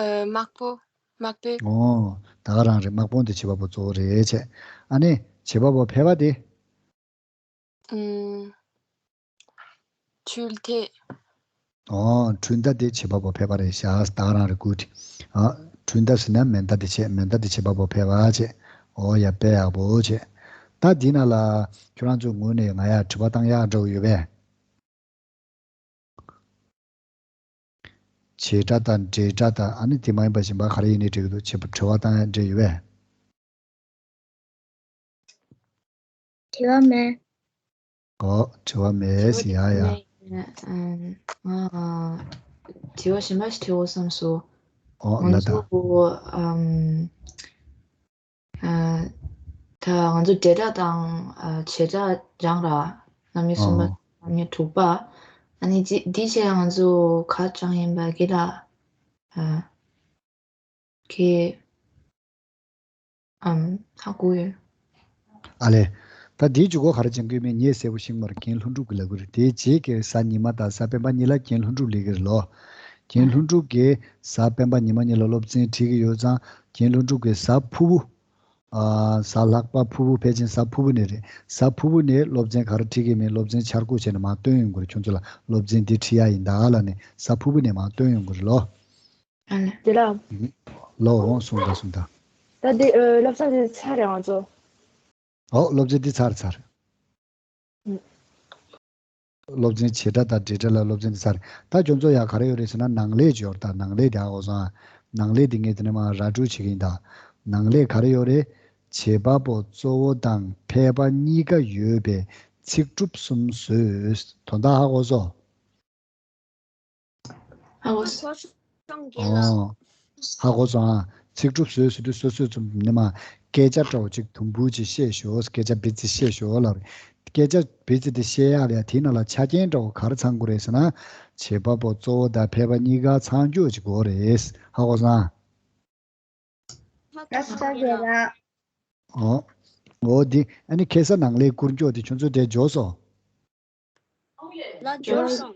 ཨ། དམག་དཔོན། དམག་དཔོན། ཨོ། ད་ག་རང་རེད། དམག་དཔོན་དེ་བྱེད་པ་པོ་གཙོ་བོ་རེད་བྱས། ཨ་ནི་བྱེད་པ་པོ་ཕལ་པ་དེ། ཨུམ། འཕྲུལ་མདའ། ཨོ། འཕྲུལ་མདའ་དེ་བྱེད་པ་པོ་ཕལ་པ་རེད་ཤག་ད་ག་རང་རེད། གུཌ། ཨ། འཕྲུལ་མདའ་ཟེར་ན་མེ་མདའ་དེ་བྱས། མེ་མདའ་དེ་བྱེད་པ་པོ་ཕལ་པ་བྱས། ཨོ་ཡ། དཔེ་ཡག་པོ་བྱས། ད་འདི་ནང་ལ་ཁྱོད་རང་ཚོའི་ངོས་ནས་ང་ཡ་དྲི་བ་བཏང་ཡག་འདྲ་བོ་ཡོད་པས། བྱེད་སྒྲ་དང་འབྲེལ་སྒྲ་དང་། ཨ་ནི་དེ་མ་ཡིན་པ་གཞན་པ་ག་རེ་ཡིན་ནའི་འགྲིག་གི་འདུག་བྱེད་པ། དྲི་བ་བཏང་ཡ་འདྲ་ཡོད་པས། དྲི་བ་མེད། ཨོ། དྲི་བ་མེད་ཟེར་ཡ་ཡ། ཨ། དྲི་བ་གཞན་པ་ཞིག་དྲི་དགོས་བསམ་སོང་། ཨོ་ལ་ད། ང་ཚོ་ཨམ། ཨ། ད་ང་ཚོ་འབྲེལ་སྒྲ་དང་། ཨ། བྱེད་སྒྲ་སྦྱངས་ར། རྣམ་དབྱེ་གསུམ་པ། ཨོ། རྣམ་དབྱེ་དྲུག་པ། ཨ་ནི་འདི་འདི་བྱས་ང་ཚོ་ག་སྦྱངས་ཡིན་པ་གི་ལ། ཨ། ཁྱེད་ཨམ་ཧ་གོ་ཡོད། ཨ་ལས། ད་འདིའི་འཇུག་སྒོ་ག་རེ་སྦྱང་གི་ཡོད་མེད་ངས་གསལ་པོ་ཤེས་ཀྱི་མ་རེད། རྒན་ལྷུན་གྲུབ་ཀྱིས་ལབ་ཀྱི་རེད། དེའི་རྗེས་ཀྱི་གཟའ་ཉི་མ་དང་གཟའ་སྤེན་པ་གཉིས་ལ་རྒན་ལྷུན་གྲུབ་སླེབས་ཀྱི་རེད་ལོ། རྒན་ལྷུན་གྲུབ་ཀྱིས་གཟའ་སྤེན་པ་ཉི་མ་གཉིས་ལ་སློབ་ཚན་ཁྲིད་ཀྱི་ཡོད་ཙང་། རྒན་ལྷུན་གྲུབ་ཀྱིས་གཟའ་ཕུར་བུ། ཨ། གཟའ་ལྷག་པ་ཕུར་བུ། ཕལ་ཆེར་གཟའ་ཕུར་བུ་ནས་རེད། གཟའ་ཕུར་བུ་ནས་སློབ་ཚན་ག་རེ་ཁྲིད་ཀྱི་མེད། སློབ་ཚན་འཆར་འགོད་བྱས་ནས་མར་སྟོན་ཡོང་གི་རེད། ཁྱོད་ཚོ་ལ་སློབ་ཚན་འདི་ཁྲིད་ཡ་ཡིན་ད་ལབ་ནས་གཟའ་ཕུར་བུ་ནས་མར་སྟོན་ཡོང་གི་རེད་ལོ། ཨ་ལེ། དེ་ལ། ལོ། འོང་། གསུངས་དང་། གསུངས་དང་། ད་འདི་ཨ་སློབ་ཚན་འདི་ཚར་རེད་ང་ཚོ། ཨོ། སློབ་ཚན་འདི་ཚར་ཚར། ཨུ། སློབ་ཚན་བྱེད་སྒྲ་དང་འབྲེལ་སྒྲ་ལ་སློབ་ཚན་འདི་ཚར། ད་ཁྱོད་ཚོ་ཡ་ག་རེ་ཡོད་རེད་ཟེར་ན་ནང་ལས་ཅིག་ཡོད་རེད། ད་ནང་ལས་དེ་ཧ་གོ་སོང་ཨ། ནང་ལས་དེ་ངས་དེ་ནས་མར་ར་སྤྲོད་བྱེད་ཀྱི་ཡིན་ད། ནང་ལས་ག་རེ་ཡོད་རེད། བྱེད་པ་པོ་གཙོ་བོ་དང་ཕལ་པ་གཉིས་ཀ་ཡོད་པའི་ཚིག་གྲུབ་གསུམ་བཟོས། དོན་དག་ཧ་གོ་སོང་། ཧ་གོ་སོང་། ཨོ། ཧ་གོ་སོང་ཨ། ཚིག་གྲུབ་བཟོས་ཟེར་དུས་སོ་སོས་ཚུར་ནི་མ། སྐད་ཆ་འདྲ་བོ་ཅིག་དུམ་བུ་ཅིག་བཤད་ཤོག་སྐད་ཆ་སྦིར་ཙིག་བཤད་ཤོག་ལབ་རེད། སྐད་ཆ་བེད་ཙི་དེ་བཤད་ཡག་ལ་ཡ་དེའི་ནང་ལ་ཆ་རྐྱེན་འདྲ་བོ་ག་རེ་ཚང་དགོས་རེད་ཟེར་ན། བྱེད་པ་པོ་གཙོ་བོ་དང་ཕལ་པ་གཉིས་ཀ་ཚང་རྒྱུ་ཅིག་དགོས་རེད། ཧ་གོ་སོང་ཨ། ལགས་སོ་རྒན་ལགས། ཨོ། འོ་འདི་ཨ་ནི་ཁ་སང་ནང་ལས་བསྐུར་རྒྱུ་དེ་ཁྱོད་ཚོ་དེ་འཇོག་སོང་། ལགས་འཇོག་སོང་།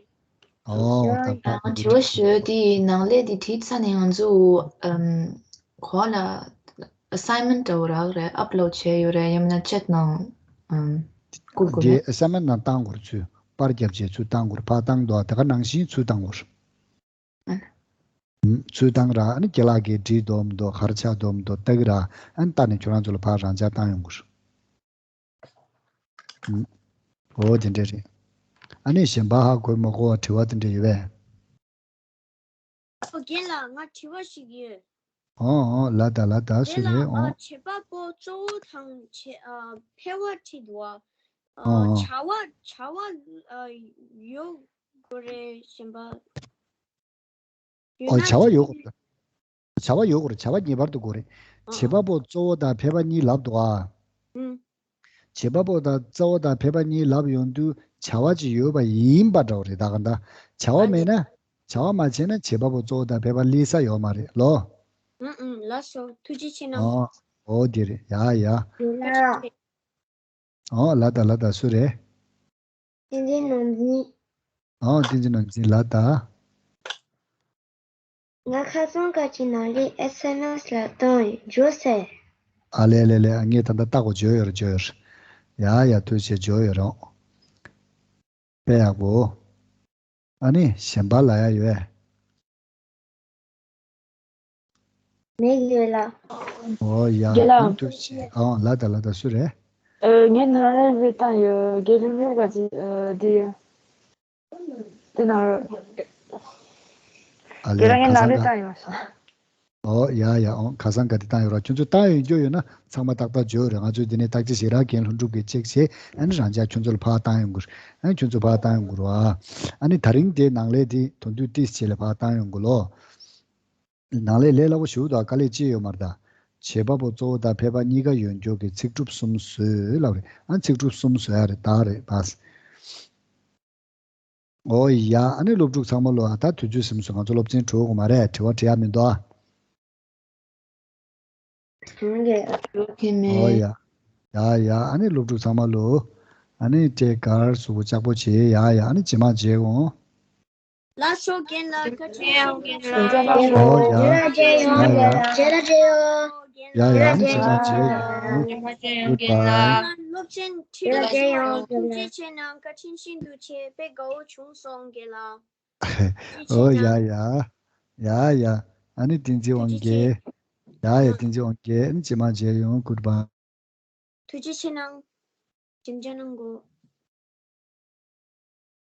ཨོ་ད་ཕ་ཡང་གི་དྲི་བ་ཞུ་དེ་ནང་ལས་དེ་བྲིས་ཚར་ནས་ང་ཚོ་ཨམ་གོ་ལ་assignment འདྲ་བོ་རག་རེད། upload བྱས་ཡོད་རེད། ཡང་མིན་ན་chat ནང་ཨམ་བསྐུར་དགོས་འདི་མེད། assignment ནང་བཏང་དགོས་རེད། ཚུར་པར་བརྒྱབ་བྱས་ཚུར་བཏང་དགོས་རེད། ཕར་བཏང་འདུག་ཨ། དེ་ག་ནང་བཞིན་ཚུར་བཏང་དགོས་རེད། ཨ། ཚུར་བཏང་ར། ཨ་ནི་རྒན་ལགས་ཀྱིས་བྲིས་འདུག་མི་འདུག་ག་རེ་ཆགས་འདུག་མི་འདུག་ལྟ་གི་ར། ཨ་ནི་ལྟ་ནས་ཁྱོད་རང་ཚོ་ལ་ཕར་རང་འཇགས་བཏང་ཡོང་དགོས་རེད། ཨོ་དེ་འདྲས་རེད། ཨ་ནི་གཞན་པ་ཧ་གོ་མ་གོ་བ་དྲི་བ་དེ་འདྲས་ཡོད་པས། ཨོ་རྒན་ལགས་ང་དྲི་བ་ཞིག་ཡོད། ཨོ་ཨོ་ལ་ད་ལ་ད་སུ་རེད། ཨོ་བྱེད་པ་པོ་གཙོ་བོ་དང་བྱེད་ཨ་ཕལ་བ་བྲིས་འདུག་ཨ། ཨོ་ཨོ་བྱ་བ་བྱ་བ་ཨ་ཡོད་དགོས་རེད་གཞན་པ། ཡོད་ཨོ་ན་བྱ་བ་ཡོད་དགོས་རེད། བྱ་བ་ཡོད་དགོས་རེད། བྱ་བ་ངེས་པར་དུ་དགོས་རེད། ཨ་བྱེད་པ་པོ་གཙོ་བོ་དང་ཕལ་པ་གཉིས་ལབ་འདུག་ཨ། ཨུམ། བྱེད་པ་པོ་དང་གཙོ་བོ་དང་ཕལ་པ་གཉིས་ལབ་ཡོང་དུས་བྱ་བ་ཅིག་ཡོད་པ་ཡིན་པ་འདྲ་བོ་རེད། ད་ག་འདྲ་བྱ་བ་མེད་ན། བྱ་བ་མ་བྱས་ན་བྱེད་པ་པོ་གཙོ་བོ་དང་ཕལ་པ་སླེབས་ས་ཡོད་མ་རེད་ལོ། ཨུམ་ཨུམ་ལགས་སོ་ཐུགས་རྗེ་ཆེ་གནང་། ཨོ་ཨོ་དེ་རེད། ཡ་ཡ། ཡིན་ལགས། ཨོ་ལ་ད་ལ་ད་སུ་རེད། བསྟན་འཛིན་ནོར་འཛིན། ཨོ་བསྟན་འཛིན་ནོར་འཛིན་ལ་ད། ང་ཁ་སང་ཁ་ཅིག་ནང་ལས་ཨེ་སི་ཨེམ་ཨེ་སི་ལ་བཏང་ཡོད་འཇོག་ཟེར། ཨ་ལེ་ལེ་ལེ། ཨ་ངས་ད་ལྟ་ལྟ་གོ་འཇོག་ཡོད་རེད་འཇོག་ཡོད་རེད། ཡ་ཡ་ཐུགས་རྗེ་ཆེ་འཇོག་ཡོད་རེད། དཔེ་ཡག་པོ། ཨ་ནི་གཞན་པ་ལ་ཡ་ཡོད། མེད་ཡོད་ལ། ཨོ་ཡ། རྒན་ལགས། ཨ་ཐུགས་རྗེ་ཆེ། ཨོ་ལ་ད་ལ་ད་སུ་རེད། ཨ་ངས་ནང་ལས་བཏང་ཡོད། དགེ་ལུགས་ལུགས་པ་ཅིག་ཨ་དེ་དེ་ནང་རོ། ཨ་ལེ། དེ་རང་ངས་ཁ་ནང་སང་ལས་ཁ་བཏང་ཡོད་སོང་། ཨོ་ཡ་ཡ། ཨོ་ཁ་སང་ག་དེ་བཏང་ཡོད་ར། ཁྱོད་ཚོ་བཏང་ཡོད་རྒྱུ་ཡོད་ན་ཚང་མ་ཏག་ཏག་བརྗོད་རེད། ང་ཚོས་འདི་ནས་བརྟག་དཔྱད་ཞིག་རག་རྒན་ལྷུན་གྲུབ་ཀྱིས་ཅེག་བྱས། ཨ་ནི་རང་ཅག་ཁྱོད་ཚོ་ལ་ཕར་བཏང་ཡོང་དགོས། ཨ་ནི་ཁྱོད་ཚོ་ཕར་བཏང་ཡོང་དགོས་ར། ཨ་ནི་ད་རིང་དེ་ནང་ལས་དེ་དོན་བསྡུས་ཏིས་བྱས་ལ་ཕར་བཏང་ཡོང་དགོས་ལོ། ནང་ལས་ལས་སླ་པོ་ཞུ་དང་དཀའ་ལས་ཅི་ཡོད་མ་རེད་ད། བྱེད་པ་པོ་གཙོ་བོ་དང་ཕལ་པ་གཉིས་ཀ་ཡོད་འཇོག་གི་ཚིག་གྲུབ་གསུམ་བཟོས་ལབ་རེད། ཨ་ཚིག་གྲུབ་གསུམ་བཟོ་ཡ་རེད། ད་རེད་ད། ཨོ་ཡ། ཨ་ནི་སློབ་ཕྲུག་ཚང་མ་ལོ། ཨ་ད་དུས་ཚོད་ཟིན་སོང་། ང་ཚོ་སློབ་ཚན་གྲོལ་དགོས་མ་རེད། དྲི་བ་དྲི་ཡ་མི་འདུག་ཨ། ཨོ་ཡ། ཡ་ཡ། ཨ་ནི་སློབ་ཕྲུག་ཚང་མ་ལོ། ཨ་ནི་ཏྲེ་གར་གཟུགས་པོ་ལྕགས་པོ་བྱེད་ཡ་ཡ། ཨ་ནི་ཇེ་མང་ཇེ་འོང་། ལགས་སོ་རྒན་ལགས། བཀའ་དྲིན་ཆེ། ཨོ་ཡ། ཡ་ཡ། ཡ་ཡ། ཨ་ནི་ཇེ་མང་ཇེ་འོང་། Goodbye། སློབ་ཚན་ཁྲིད་ལ་ཐུགས་རྗེ་ཆེ་གནང་། བཀའ་དྲིན་ཤིན་ཏུ་ཆེ། དཔེ་དགའ་བོ་བྱུང་སོང་རྒན་ལགས། ཨོ་ཡ་ཡ། ཡ་ཡ། ཨ་ནི་བསྟན་འཛིན་དབང་རྒྱལ། ཡ་ཡ། བསྟན་འཛིན་དབང་རྒྱལ། ཨ་ནི་ཇེ་མང་ཇེ་འོང་། Goodbye། ཐུགས་རྗེ་ཆེ་གནང་། ཇེ་མང་ཇེ་འོང་།